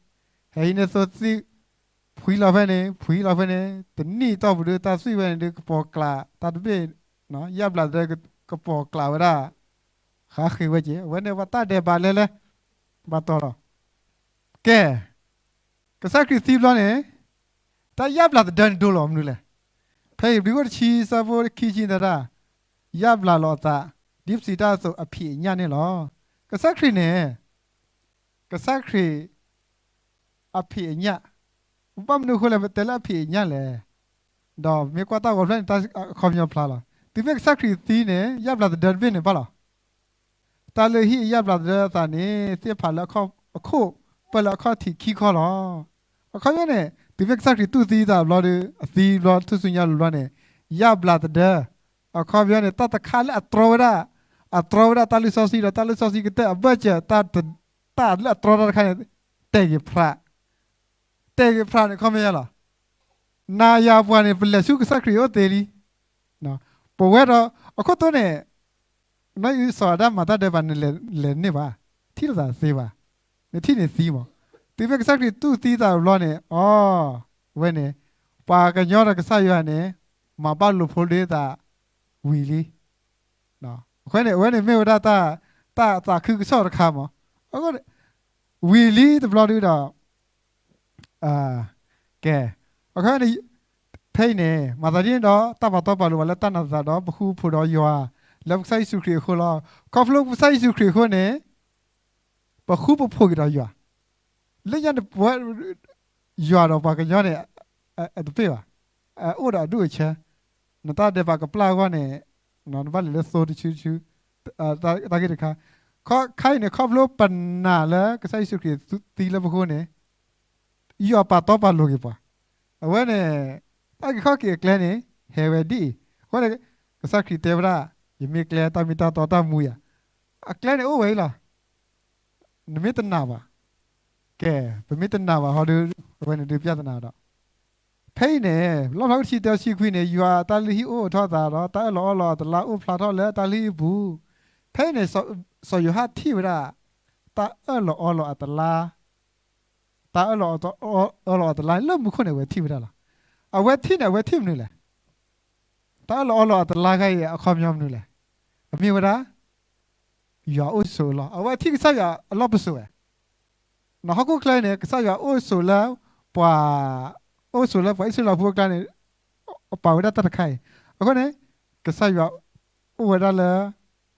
ဟဲဟံးန့ၢ်သိသွံၣ်, ဖှံလီၤဖဲန့ၣ်, ဖှံလီၤဖဲန့ၣ်, တနံၣ်တီၢ်ပူၤဒီး တၢ်သွံၣ်ဝဲန့ၣ်ဒီး ကပီၤကျးတၢ်တဘ့ၣ်, ယၣ်ဘျးသဒၢကပီၤကျးဝဲဒၣ် ဃါဃ့ဝဲက့ၤ. အဝဲန့ၣ် ပှၤတၢ်ဒဲးဘးလဲလဲ ဘၣ်တီၤလီၤ. ကဲ, ကစၢ်ခရံာ်သံဘျီန့ၣ် တၢ်ယၣ်ဘျးသဒၢန့ၣ်ဒိလီၤမနုၤလဲၣ်. ဖဲဧ့ၤဘြံၤခိၣ်တဆံ ဆၢဖိခံဆံန့ၣ်ဒၣ်, ယၣ်ဘျးလီၤအသး ဒ်ပစံးတၢ်အသိး အဖံးအညၣ်န့ၣ်လီၤ. ကစၢ်ခရံာ်န့ၣ်, ကစၢ်ခရံာ် အဖံးအညၣ်, ဘၣ်မနုၤအဃိလဲၣ် ပတဲလၢအဖံးအညၣ်လဲၣ်. ဒီးမ့ၢ်ကွၢ်တၢ်ဂီၤဖျၢၣ်န့ၣ် တၢ်အခီပညီဖျါလီၤ. တုၤမ့ၢ်ကစၢ်ခရံာ်သံန့ၣ် ယၣ်ဘျးသဒၢတဘ့ၣ်န့ၣ်ဘၣ်လီၤ. တၢ်လုၢ်ဟံၣ်အယၣ်ဘျးသဒၢအသးန့ၣ် သ့ၣ်ဖးလၢအခိၣ်ပၢၢ်လၢအခီၣ်ထံးခံခီလီၤ. အခီပညီန့ၣ် တုၤမ့ၢ်ကစၢ်ခရံာ်တူၢ်သံသးဘျီဒီး အသံဘျီထူၣ်စုညါလိၤဘျီန့ၣ်, ယၣ်ဘျးသဒၢ, အခီပညီန့ၣ် တၢ်တခါလၢအတြီဝဲဒၣ်, အတြီဝဲဒၣ်တၢ်လုၢ်စီဆှံဒီးတၢ်လုၢ်စီဆှံကတၢၢ်အဘၢၣ်စၢၤ, တၢ်လၢအတြီတၢ်တခါန့ၣ် တဲာ်က့ၤဖြး တဲာ်က့ၤဖြးန့ၣ် အခီပညီလီၤ. နၤယၤပှၤန့ၣ် ပလဲၤဆူကစၢ်ခရံာ်အအိၣ်သ့လံ. ပဝဲဒီး အခိၣ်တီန့ၣ် နစီၤအၤဒၣ်မၤတၢ်ဒဲးဘး နလဲၤန့ၢ်ဘၣ်, ထံၣ်လိာ်သးသ့ဘၣ်, နထံၣ်န့ၢ်သံမး. တုၤမ့ၢ်ကစၢ်ခရံာ်တူၢ်သံသးဘျီန့ၣ် အီ, ဝဲန့ၣ် ပှၤကညီဒီးကစၢ်ယွၤန့ၣ် မၤဘၣ်လိာ်ဖိဒ့သးဝံၤလံ. အဃိန့ၣ် အဝဲန့ၣ်မ့ၢ်ဝဲဒၣ် တၢ်သးခုကစီၣ်တခါမး. အဃိန့ၣ် ဝံၤလံတဘျီဒုဒီး ကဲ, အဃိန့ၣ် ဖဲအံၤန့ၣ် မၤသးဒ်န့ၣ်ဒီး တၢ်ပာ်တီပာ်လိၤပှၤလၢတၢ်နာ်သးဒီး ပဃူပဖိးဒီးယွၤ လၢပကစၢ်ယ့ၣ်ၡူးခရံာ်အဃိလီၤ. ခီဖျိပကစၢ်ယ့ၣ်ၡူးခရံာ်အဃိန့ၣ် ပဃူပဖိးက့ၤဒီးယွၤ. လၢညါန့ၣ် ပဝဲ ယွၤဒီးပှၤကညီန့ၣ် အတပ့ၢ်ဘၣ်, အိၣ်ဒီးအဒူၣ်အဆၢ. နတၢ်ဒဲးဘးကပျၢ်အဂီၢ်န့ၣ် နဘၣ်လဲၤလၢသိတဆူတဆူ တၢ်ဂ့ၢ်တခါ. ခါအံၤန့ၣ် ခီဖျိပနာ်လၢကစၢ်ယ့ၣ်ၡူးခရံာ်သံလၢပဃိန့ၣ် ယွၤပာ်တီပာ်လိၤက့ၤပှၤ. အဝဲန့ၣ် တၢ်အုၣ်က့ၤခီၣ်က့ၤအကျဲန့ၣ် ဟဲဝဲဒ်အံၤ. အဃိန့ၣ် ကစၢ်ခရံာ်တဲဝဲဒၣ် ယမ့ၢ်ကျဲတၢ်မ့ၢ်တၢ်တီတၢ်မူယၤ. အကျဲန့ၣ်အိၣ်ဝဲအံၤလီၤ. နမ့ၢ်တနာ်ဘၣ်. ကဲ, ပမ့ၢ်တနာ်ဘၣ်ဟီဒီး အဝဲန့ၣ်ဒုးပျၢ်တနာ်ဒီး ဖဲအံၤန့ၣ် လီၣ်ဖျါတဆံတဆံခွံန့ၣ် ယွၤအတၢ်လုၢ်ဟံၣ်အိၣ်ထီၣ်အသးဒီး တၢ်အၢၣ်လီၤအီလီၤအတလါအိၣ်ဖျါထီၣ်လၢတၢ်လုၢ်ဟံၣ်အပူၤ. ဖဲအံၤန့ၣ် စီၤယိၤဟၣ်ထံၣ်ဝဲဒၣ် တၢ်အၢၣ်လီၤအီလီၤအတလါ, တၢ်အၢၣ်လီၤအီလီၤအတလါ လၢမူခိၣ်န့ၣ် အဝဲထံၣ်ဝဲဒၣ်လီၤ. အဝဲထံၣ်န့ၣ် အဝဲထံၣ်မနုၤလဲၣ်. တၢ်အၢၣ်လီၤအီလီၤအတလါခါအံၤ အခီပညီမနုၤလဲၣ်. အမ့ၢ်ဝဲဒၣ် ယွၤအိၣ်ဆိးအလီၢ်, အဝဲထံၣ်ကစၢ်ယွၤအလီၢ်ပစိာ်ဝဲ. ဟီၣ်ခိၣ်ချၢန့ၣ် ကစၢ်ယွၤအိၣ်ဆိးလၢ ပှၤ, အိၣ်ဆိးလၢပှၤအံၣ်စရ့လးဖိအကျါန့ၣ် ပာ်ဝဲဒၣ်တၢ်တခါအံၤ. အဃိန့ၣ် ကစၢ်ယွၤအိၣ်ဝဲဒၣ်လၢ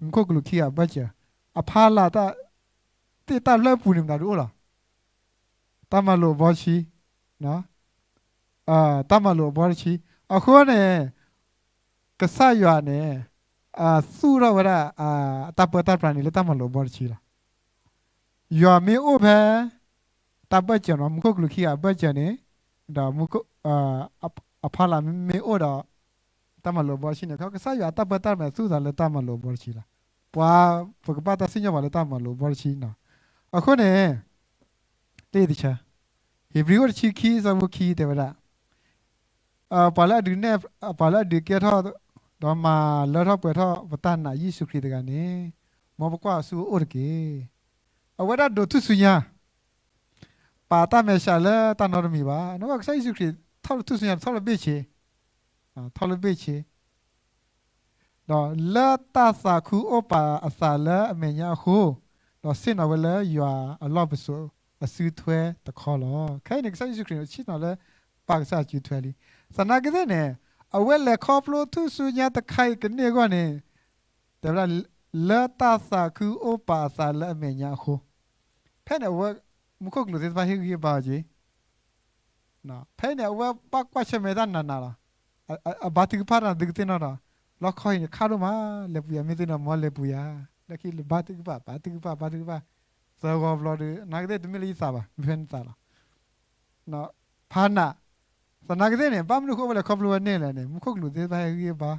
မူခိၣ်ကလူးခံဂၤအဘၢၣ်စၢၤ, အဖီလာ် သ့ၣ်တၢ်လၢပူၤန့ၣ် မတၤဒုးအိၣ်လီၤ. တၢ်မၤလိာ်အဘီတဆံ, တၢ်မၤလိာ်အဘီတဆံ. အဃိန့ၣ် ကစၢ်ယွၤန့ၣ် သူၣ်ထီၣ်ဝဲဒၣ် တၢ်ပၢတၢ်ပြးန့ၣ် လၢတၢ်မၤလိာ်အဘီတဆံလီၤ. ယွၤမ့ၢ်အိၣ်ဖဲ တၢ်ဘၢၣ်စၢၤနီၤ, မူခိၣ်ကလူးခံဂၤအဘၢၣ်စၢၤန့ၣ်, ဒီး အဖီလာ်မ့ၢ်အိၣ်ဒီး တၢ်မၤလိာ်အဘီတဆံန့ၣ်, ကစၢ်ယွၤအတၢ်ပၢတၢ်ပြးသူၣ်သးလၢတၢ်မၤလိာ်အဘီတဆံလီၤ. ပှၤ ပကဘၣ်တၢ်စံၣ်ညီၣ်ပှၤလၢတၢ်မၤလိာ်အဘီတဆံနီၤ. အဃိန့ၣ် တၢ်တဆၢ, ဧ့ၤဘြံၤအိၣ်တဆံခံ ဆၢဖိခံတဲဝဲဒၣ်, ပှၤလၢအဒုးနဲၣ်, ပှၤလၢအဒုးကဲထီၣ် ဒီးမၤလၢထီၣ်ပှဲၤထီၣ်ပတၢ်နာ်ယ့ၣ်ၡူးခရံာ်တဂၤန့ၣ်, မ်ပကွၢ်အီၤဆူအအိၣ်တက့ၢ်. အဝဲဒၣ်ဒိးထူၣ်စုညါ ပာ်တၢ်မဲာ်ဆှးလၢတၢ်နီတမံၤဘၣ်. နကွၢ်ကစၢ်ယ့ၣ်ၡူးခရံာ် ထီၣ်လၢထူၣ်စုညါ ထီၣ်လၢဘ့ၣ်ဆ့, ထီၣ်လၢဘ့ၣ်ဆ့ ဒီးလၢတၢ်သးခုအိၣ်ပာ်အသးလၢအမဲာ်ညါအဃိ, ဒီးဆ့ၣ်နီၤဝဲလၢယွၤအလီၢ်ပစိာ်အစုထွဲတခီလီၤ. ခဲအံၤန့ၣ် ကစၢ်ယ့ၣ်ၡူးခရံာ်န့ၣ် ဆ့ၣ်နီၤလၢပၢ်ကစၢ်အစုထွဲလံ. သနာ်က့သ့ၣ်န့ၣ် အဝဲလဲၤခီဖျိထူၣ်စုညါတခါအံၤကန့ၢ်အဂီၢ်န့ၣ် တဲဝဲဒၣ် လၢတၢ်သးခုအိၣ်ပာ်အသးလၢအမဲာ်ညါအဃိ, ဖဲန့ၣ်အဝဲ မူခိၣ်ကလူးသ့ၣ်တဖၣ်ဟ့ၣ်ဂံၢ်ဟ့ၣ်ဘါအီၤက့ၤ ဖဲအံၤန့ၣ် အဝဲဘၣ်ကွၢ်ဆၢၣ်မဲာ်တၢ်နးနးလီၤ. အဘါထုကဖၣ်တၢ်သုကသ့ၣ်နီၣ်ဒီး လီခီအံၤန့ၣ် ခါဒိၣ်မး, လဲၤပူၤယၤမ့ၢ်သ့ၣ်နီၣ် မ်လဲၤပူၤယၤ, လၢခံလၢဘါထုကဖၣ် ဘါထုကဖၣ် ဘါထုကဖၣ်, သၢဂီၤဘျီဒီး နာ်က့သ့ၣ်တမ့ၢ်လၢယသးဘၣ်, မ့ၢ်ဖဲနသးလီၤ. ဖးနး, သနာ်က့သ့ၣ်န့ၣ် ဘၣ်မနုၤအဃိဝဲလဲၤခီဖျိဝဲန့ၣ်လဲၣ်န့ၣ် မူခိၣ်ကလူးသ့ၣ်တဖၣ်ဟ့ၣ်ဂံၢ်ဟ့ၣ်ဘါ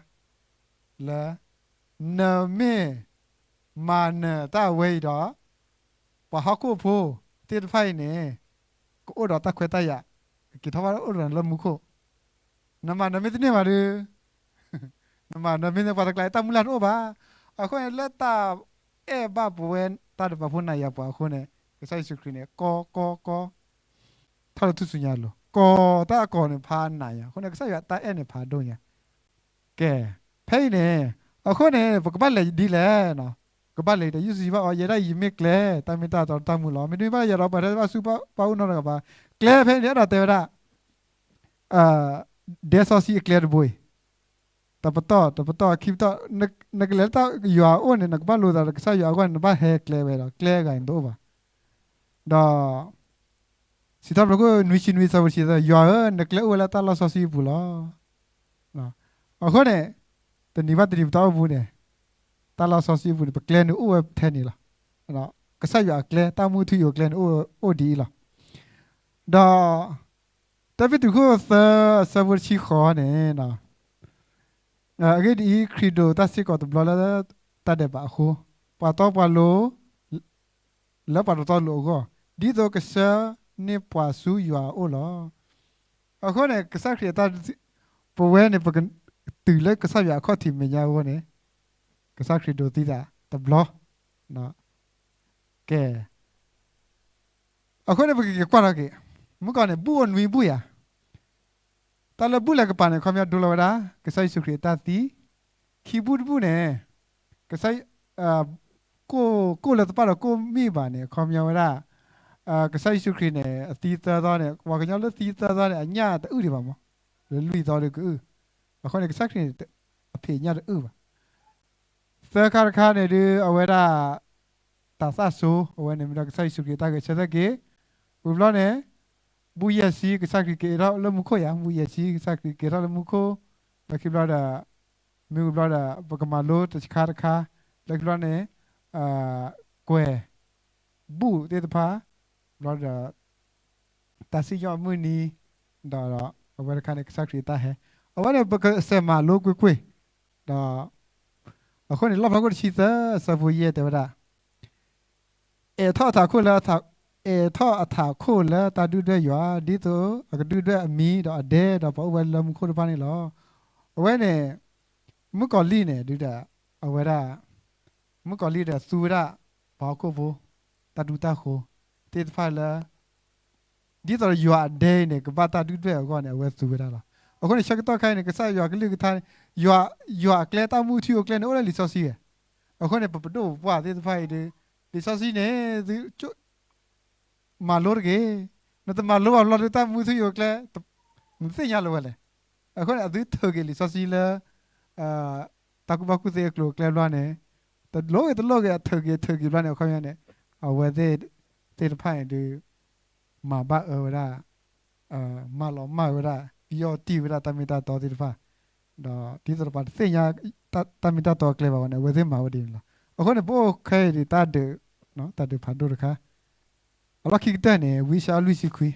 လၢ နမ့ၢ်မၤနၢၤတၢ်ဝဲအံၤဒီး ပှၤဟီၣ်ခိၣ်ဖိသ့ၣ်တဖၣ်အံၤန့ၣ် ကအိၣ်ဒီးတၢ်ခွဲးတၢ်ယာ်, ကက့ၤထီၣ်ဘၣ်အိၣ်ဒီးနၤလၢမူခိၣ်, နမၤနၢၤမ့ၢ်တန့ၢ်ဘၣ်ဒီး နမၤနၢၤမ့ၢ်န့ၣ် ပှၤတကျါအံၤတၢ်မုၢ်လၢ်တအိၣ်ဘၣ်. အဃိန့ၣ် လၢတၢ်အဲၣ်ဘၣ်ပဝဲတၢ်ဒဲးဘးဖိနၤယၤပှၤအဃိန့ၣ် ကစၢ်ယ့ၣ်ၡူးခရံာ်န့ၣ် ကီကီကီ ထီၣ်လၢထူၣ်စုညါအလိၤ, ကီတၢ်အကီၤန့ၣ်ဖးနးညါ, အဃိန့ၣ် ကစၢ်ယွၤတၢ်အဲၣ်န့ၣ်ဖးဒိၣ်ညါ. ကဲ, ဖဲအံၤန့ၣ် အဃိန့ၣ် ပကဘၣ်လဲၤဒ်လဲၣ်, ကဘၣ်လဲၤဒီး ယုၢ်စံးဘၣ်အီၤ ယဲဒၣ်အံၤယမ့ၢ်ကျဲ, တၢ်မ့ၢ်တၢ်တီတၢ်မူလီၤ. မ့တမ့ၢ်ဘၣ်ဒီး ယၤဒီးပှၤတဘၣ်ဆူပၢ်အအိၣ်နီတဂၤဘၣ်. ကျဲဖဲအံၤန့ၣ် အဲၣ်ဒိးတဲဝဲဒၣ် ဒဲစီဆှံအကျဲတဘိအံၤ, တပတီၢ် တပတီၢ်ခံပတီၢ်, နကလဲၤလၢယွၤအအိၣ်န့ၣ် နကဘၣ်လိာ်သးဒီးကစၢ်ယွၤအဂီၢ်န့ၣ် နဘၣ်ဟဲကျဲဝဲဒီး ကျဲအဂၤန့ၣ်တအိၣ်ဘၣ်. ဒီး စံးထီၣ်ပတြၢၤခိၣ်နွံဆံနွံ ဆၢဖိတဆံသၢ, ယွၤဧၢ, နကျဲအိၣ်ဝဲလၢတၢ်လီၢ်စီဆှံအပူၤလီၤ. အဃိန့ၣ် တနံၤဘၣ်တနံၤပတၢ်အိၣ်မူန့ၣ် တၢ်လီၢ်စီဆှံအပူၤန့ၣ် ပကျဲန့ၣ်အိၣ်ဝဲထဲန့ၣ်လီၤ. ကစၢ်ယွၤအကျဲ တၢ်မူထူယိာ်အကျဲန့ၣ် အိၣ်ဒ်အံၤလီၤ. ဒီး တၢပ့းတရူးခိၣ်သၢ ဆၢဖိတဆံဃိးန့ၣ် အဂ့ၢ်ဒ်အံၤ, ခရံာ်ဒိးတၢ်စ့ၢ်ကီးတဘျီလၢ တၢ်ဒဲးဘးအဃိ, ပှၤတီပှၤလိၤ လၢပှၤတတီလိၤအဂီၢ်, ဒ်သိးကဆှၢန့ၢ်ပှၤဆူယွၤအအိၣ်လီၤ. အဃိန့ၣ် ကစၢ်ခရံာ်အတၢ် ပဝဲန့ၣ် ပကတုၤလၢကစၢ်ယွၤအခီၣ်ထံးမဲာ်ညါအဂီၢ်န့ၣ် ကစၢ်ခရံာ်ဒိးသံသးတဘျီ. ကဲ အဃိန့ၣ် ပကက့ၤကွၢ်ထီၣ်က့ၤ မုၢ်ကီၢ်န့ၣ် ဘူၣ်အိၣ်နွံဘူၣ်ယၤ, တၢ်လၢဘူၣ်လဲၤကပၤန့ၣ် အခီပညီဒိလီၤဝဲဒၣ် ကစၢ်ယ့ၣ်ၡူးခရံာ်အတၢ်သံ, ခံဘူၣ်တဘူၣ်န့ၣ် ကစၢ် ကိၣ် ကိၣ်လၢတပာ်ဒီးကိၣ်မံၣ်ဘၣ်န့ၣ် အခီပညီဝဲဒၣ် ကစၢ်ယ့ၣ်ၡူးခရံာ်န့ၣ် အသံသၢသီန့ၣ် ပှၤကညီလၢသံသၢသီန့ၣ် အညၣ်တအုၣ်ဒံးဘၣ်မး, လၢလွံၢ်သီဒီးကအုၣ်, အဃိန့ၣ် ကစၢ်ခရံာ်န့ၣ် အဖံးအညၣ်တအုၣ်ဘၣ်. သၢခါတခါန့ၣ်ဒုး အဝဲဒၣ် တၤသၣ်စိ အဝဲန့ၣ်မ့ၢ်ဒီးကစၢ်ယ့ၣ်ၡူးခရံာ်တၢ်ဂဲၤဆၢထၢၣ်က့ၤ, ဝံၤဘျီန့ၣ် ဘူၣ်ယဲၢ်ဆံ ကစၢ်ခရံာ်က့ၤထီၣ်လၢမူခိၣ်ယၤ, ဘူၣ်ယဲၢ်ဆံ ကစၢ်ခရံာ်က့ၤထီၣ်လၢမူခိၣ်, လၢခံဘျီဒီး မ့ၢ်ဝံၤဘျီဒီး ပကမၤလိတဆခါတခါ, လၢခံဘျီန့ၣ် ကွဲၤ ဘူၣ်သ့ၣ်တဖၣ်, ဘျီဒီး တၢ်စံၣ်ညီၣ်အမုၢ်နံၤ, ဒီးအဝဲတခါန့ၣ် ကစၢ်ခရံာ်အတၢ်ဟဲ, အဝဲန့ၣ် ပကစဲးမၤလိကွ့ၢ်ကွ့ၢ်, ဒီး အဃိန့ၣ် လီၣ်ဖျါခိၣ်တဆံသၢ ဆၢဖိယဲၢ်တဲဝဲဒၣ် အဲးထီၣ်အထးခိၣ်လၢ အဲးထီၣ်အထးခိၣ်လၢတၢ်ဒုၣ်ဒွဲၣ်ယွၤ, ဒ်သိးအကဒုၣ်ဒွဲၣ်အမံၤဒီးအဒဲဒီးပှၤအိၣ်ဝဲလၢမူခိၣ်တဖၣ်န့ၣ်လီၤ. အဝဲန့ၣ် မုၣ်ကီၤလံၢ်န့ၣ် ဒုးဒီး အဝဲဒၣ် မုၣ်ကီၤလံၢ်ဒီးသူဝဲဒၣ် ပှၤဟီၣ်ခိၣ်ဖိ တၢ်ဒူတၢ်ဃိၤသ့ၣ်တဖၣ်လၢ ဒ်သိးယွၤအဒဲအံၤန့ၣ် ကဘၣ်တၢ်ဒုၣ်ဒွဲၣ်အဂီၢ်န့ၣ် အဝဲသူဝဲဒၣ်လီၤ. အဃိန့ၣ် ဆၢကတီၢ်ခဲအံၤန့ၣ် ကစၢ်ယွၤကလုၢ်ကထါန့ၣ် ယွၤအကျဲတၢ်မူထူယိာ်အကျဲန့ၣ် အိၣ်လၢလံာ်စီဆှံဧါ. အဃိန့ၣ် ပပဒိၣ်ပပှၢ်သ့ၣ်တဖၣ်အံၤဒီး လံာ်စီဆှံန့ၣ် သု မၤလိတက့ၢ်. နတမၤလိဘၣ်ဘျီဒီး တၢ်မူထူယိာ်အကျဲ နသ့ၣ်ညါလၢၤဝဲလဲၣ်. အဃိန့ၣ် အသုထုးက့ၤလံာ်စီဆှံလၢ တၢ်ကူၣ်ဘၣ်ကူၣ်သ့အကျိၤအကျဲဘျီန့ၣ် တလိၣ်ဂ့ၤတလိၣ်ဂ့ၤ အထုးက့ၤထုးက့ၤဘျီန့ၣ် အခီပညီန့ၣ် အဝဲသ့ၣ်တဖၣ်န့ၣ်ဒုး မၤဘၣ်အၢဝဲဒၣ် မၤလီၤမၢ်ဝဲဒၣ် ယီၢ်တံၢ်ဝဲဒၣ်တၢ်မ့ၢ်တၢ်တီသ့ၣ်တဖၣ် ဒီးဒ်သိးဒီးပှၤတသ့ၣ်ညါ တၢ်မ့ၢ်တၢ်တီအကျဲဘၣ်ဝဲန့ၣ် အဝဲသ့ၣ်မၤဝဲဒ်န့ၣ်လီၤ. အဃိန့ၣ် ပအိၣ်ခဲအံၤဒုး တၢ်ဒုး တၢ်ဒုးဖးဒိၣ်တခါ အလီၢ်ခံကတၢၢ်န့ၣ် ဝံယၡါယၤလွံၢ်ဆံခွံ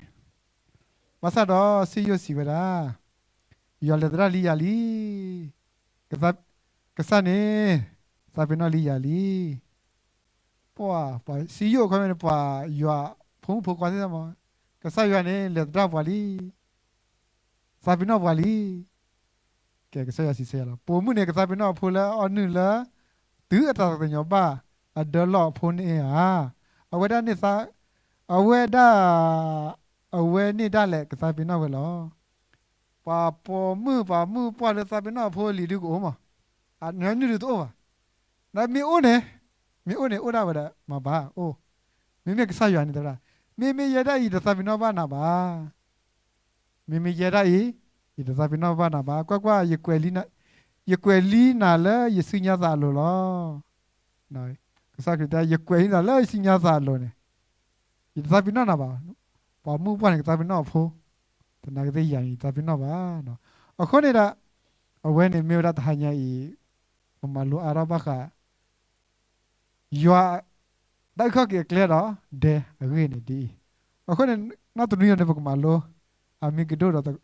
ဘၣ်ဆၣ်ဒီးစံယိၣ်စံးဝဲဒၣ်, ယွၤလဲၤသရၣ်လံယၤလံ. ကစၢ်န့ၣ် သးပ့ၤနီၣ်လံယၤလံ. ပှၤ ပှၤစံယိၣ်အခီပညီန့ၣ် ပှၤယွၤဖိမုၣ်ဖိခွါသ့ၣ်တဖၣ်မး, ကစၢ်ယွၤန့ၣ် လဲၤသရၣ်ပှၤလံ သးပ့ၤနီၣ်ပှၤလံ. ကဲ ကစၢ်ယွၤစံးဆၢယၤလီၤ. ပိာ်မုၣ်န့ၣ် ကသးပ့ၤနီၣ်အဖိလၢအအီၣ်နုၢ်လၢ တုၤအတၢ်သးကညီၤဘၣ်အဒၢလီၢ်အဖိန့ၣ်ဧါ. အဝဲဒၣ်န့ၣ်သး, အဝဲဒၣ်, အဝဲန့ၣ်ဒၣ်လဲာ်ကသးပ့ၤနီၣ်ဝဲလီၤ. ပှၤပိာ်မုၣ်ပှၤမုၣ်ပှၢ်လၢသးပ့ၤနီၣ်အဖိအလံၤဒုကအိၣ်မး, အနုၢ်ဒုတအိၣ်ဘၣ်. နမ့ၢ်အိၣ်န့ၣ်, မ့ၢ်အိၣ်န့ၣ်အိၣ်ဒၣ်ဝဲဒီးမၤဘၣ်အိၣ်. မ့မ့ၢ်ကစၢ်ယွၤန့ၣ်တဲဝဲဒၣ်, မ့မ့ၢ်ယဲဒၣ်အံၤတသးပ့ၤနီၣ်ဘၣ်နၤဘၣ်. မ့မ့ၢ်ယဲဒၣ်အံၤ ယတသးပ့ၤနီၣ်ဘၣ်နၤဘၣ်. ကွၢ်ကွၢ်, ယကွဲးလံနၤလၢယစုညါသးအလိၤလီၤ. ကစၢ်ခရံာ်တဲ ယကွဲးလံနၤလၢယစုညါသးအလိၤန့ၣ်, ယတသးပ့ၤနီၣ်နၤဘၣ်. ပှၤမုၣ်ပှၢ်န့ၣ် ကသးပ့ၤနီၣ်အဖိ, သနာ်က့သ့ၣ်ယၤန့ၣ် ယသးပ့ၤနီၣ်ဘၣ်. အဃိန့ၣ်ဒီး အဝဲန့ၣ်မ့ၢ်ဝဲဒၣ်တဟါညါအံၤ ပမၤလိအါထီၣ်ဘၣ်ဃး ယွၤ တၢ်အုၣ်ခီၣ်က့ၤအကျဲဒီး ဒဲအဂ့ၢ်န့ၣ်ဒ်အံၤ. အဃိန့ၣ် နီၢ်တနွံအံၤန့ၣ် ပကမၤလိ အမံၤကဒိၣ်ဒီး ဒီး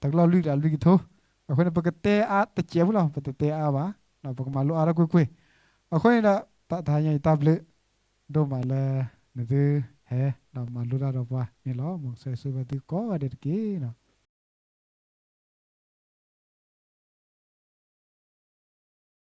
တကလီၢ်လွံၢ်ဒီးလွံၢ်ကထိ. အဃိန့ၣ် ပကတဲအါတစဲးဖိလီၤ, ပတတဲအါဘၣ်, ပကမၤလိအါထီၣ်ကွ့ၢ်ကွ့ၢ်. အဃိန့ၣ်ဒီး တဟါညါအံၤတၢ်ဘျုး ဒိၣ်မးလၢ နသုဟဲ ဒီးမၤလိတၢ်ဒီးပှၤန့ၣ်လီၤ. မ်ကစၢ်ယွၤဆိၣ်ဂ့ၤဘၣ်သုကိးဂၤဒဲးတက့ၢ်.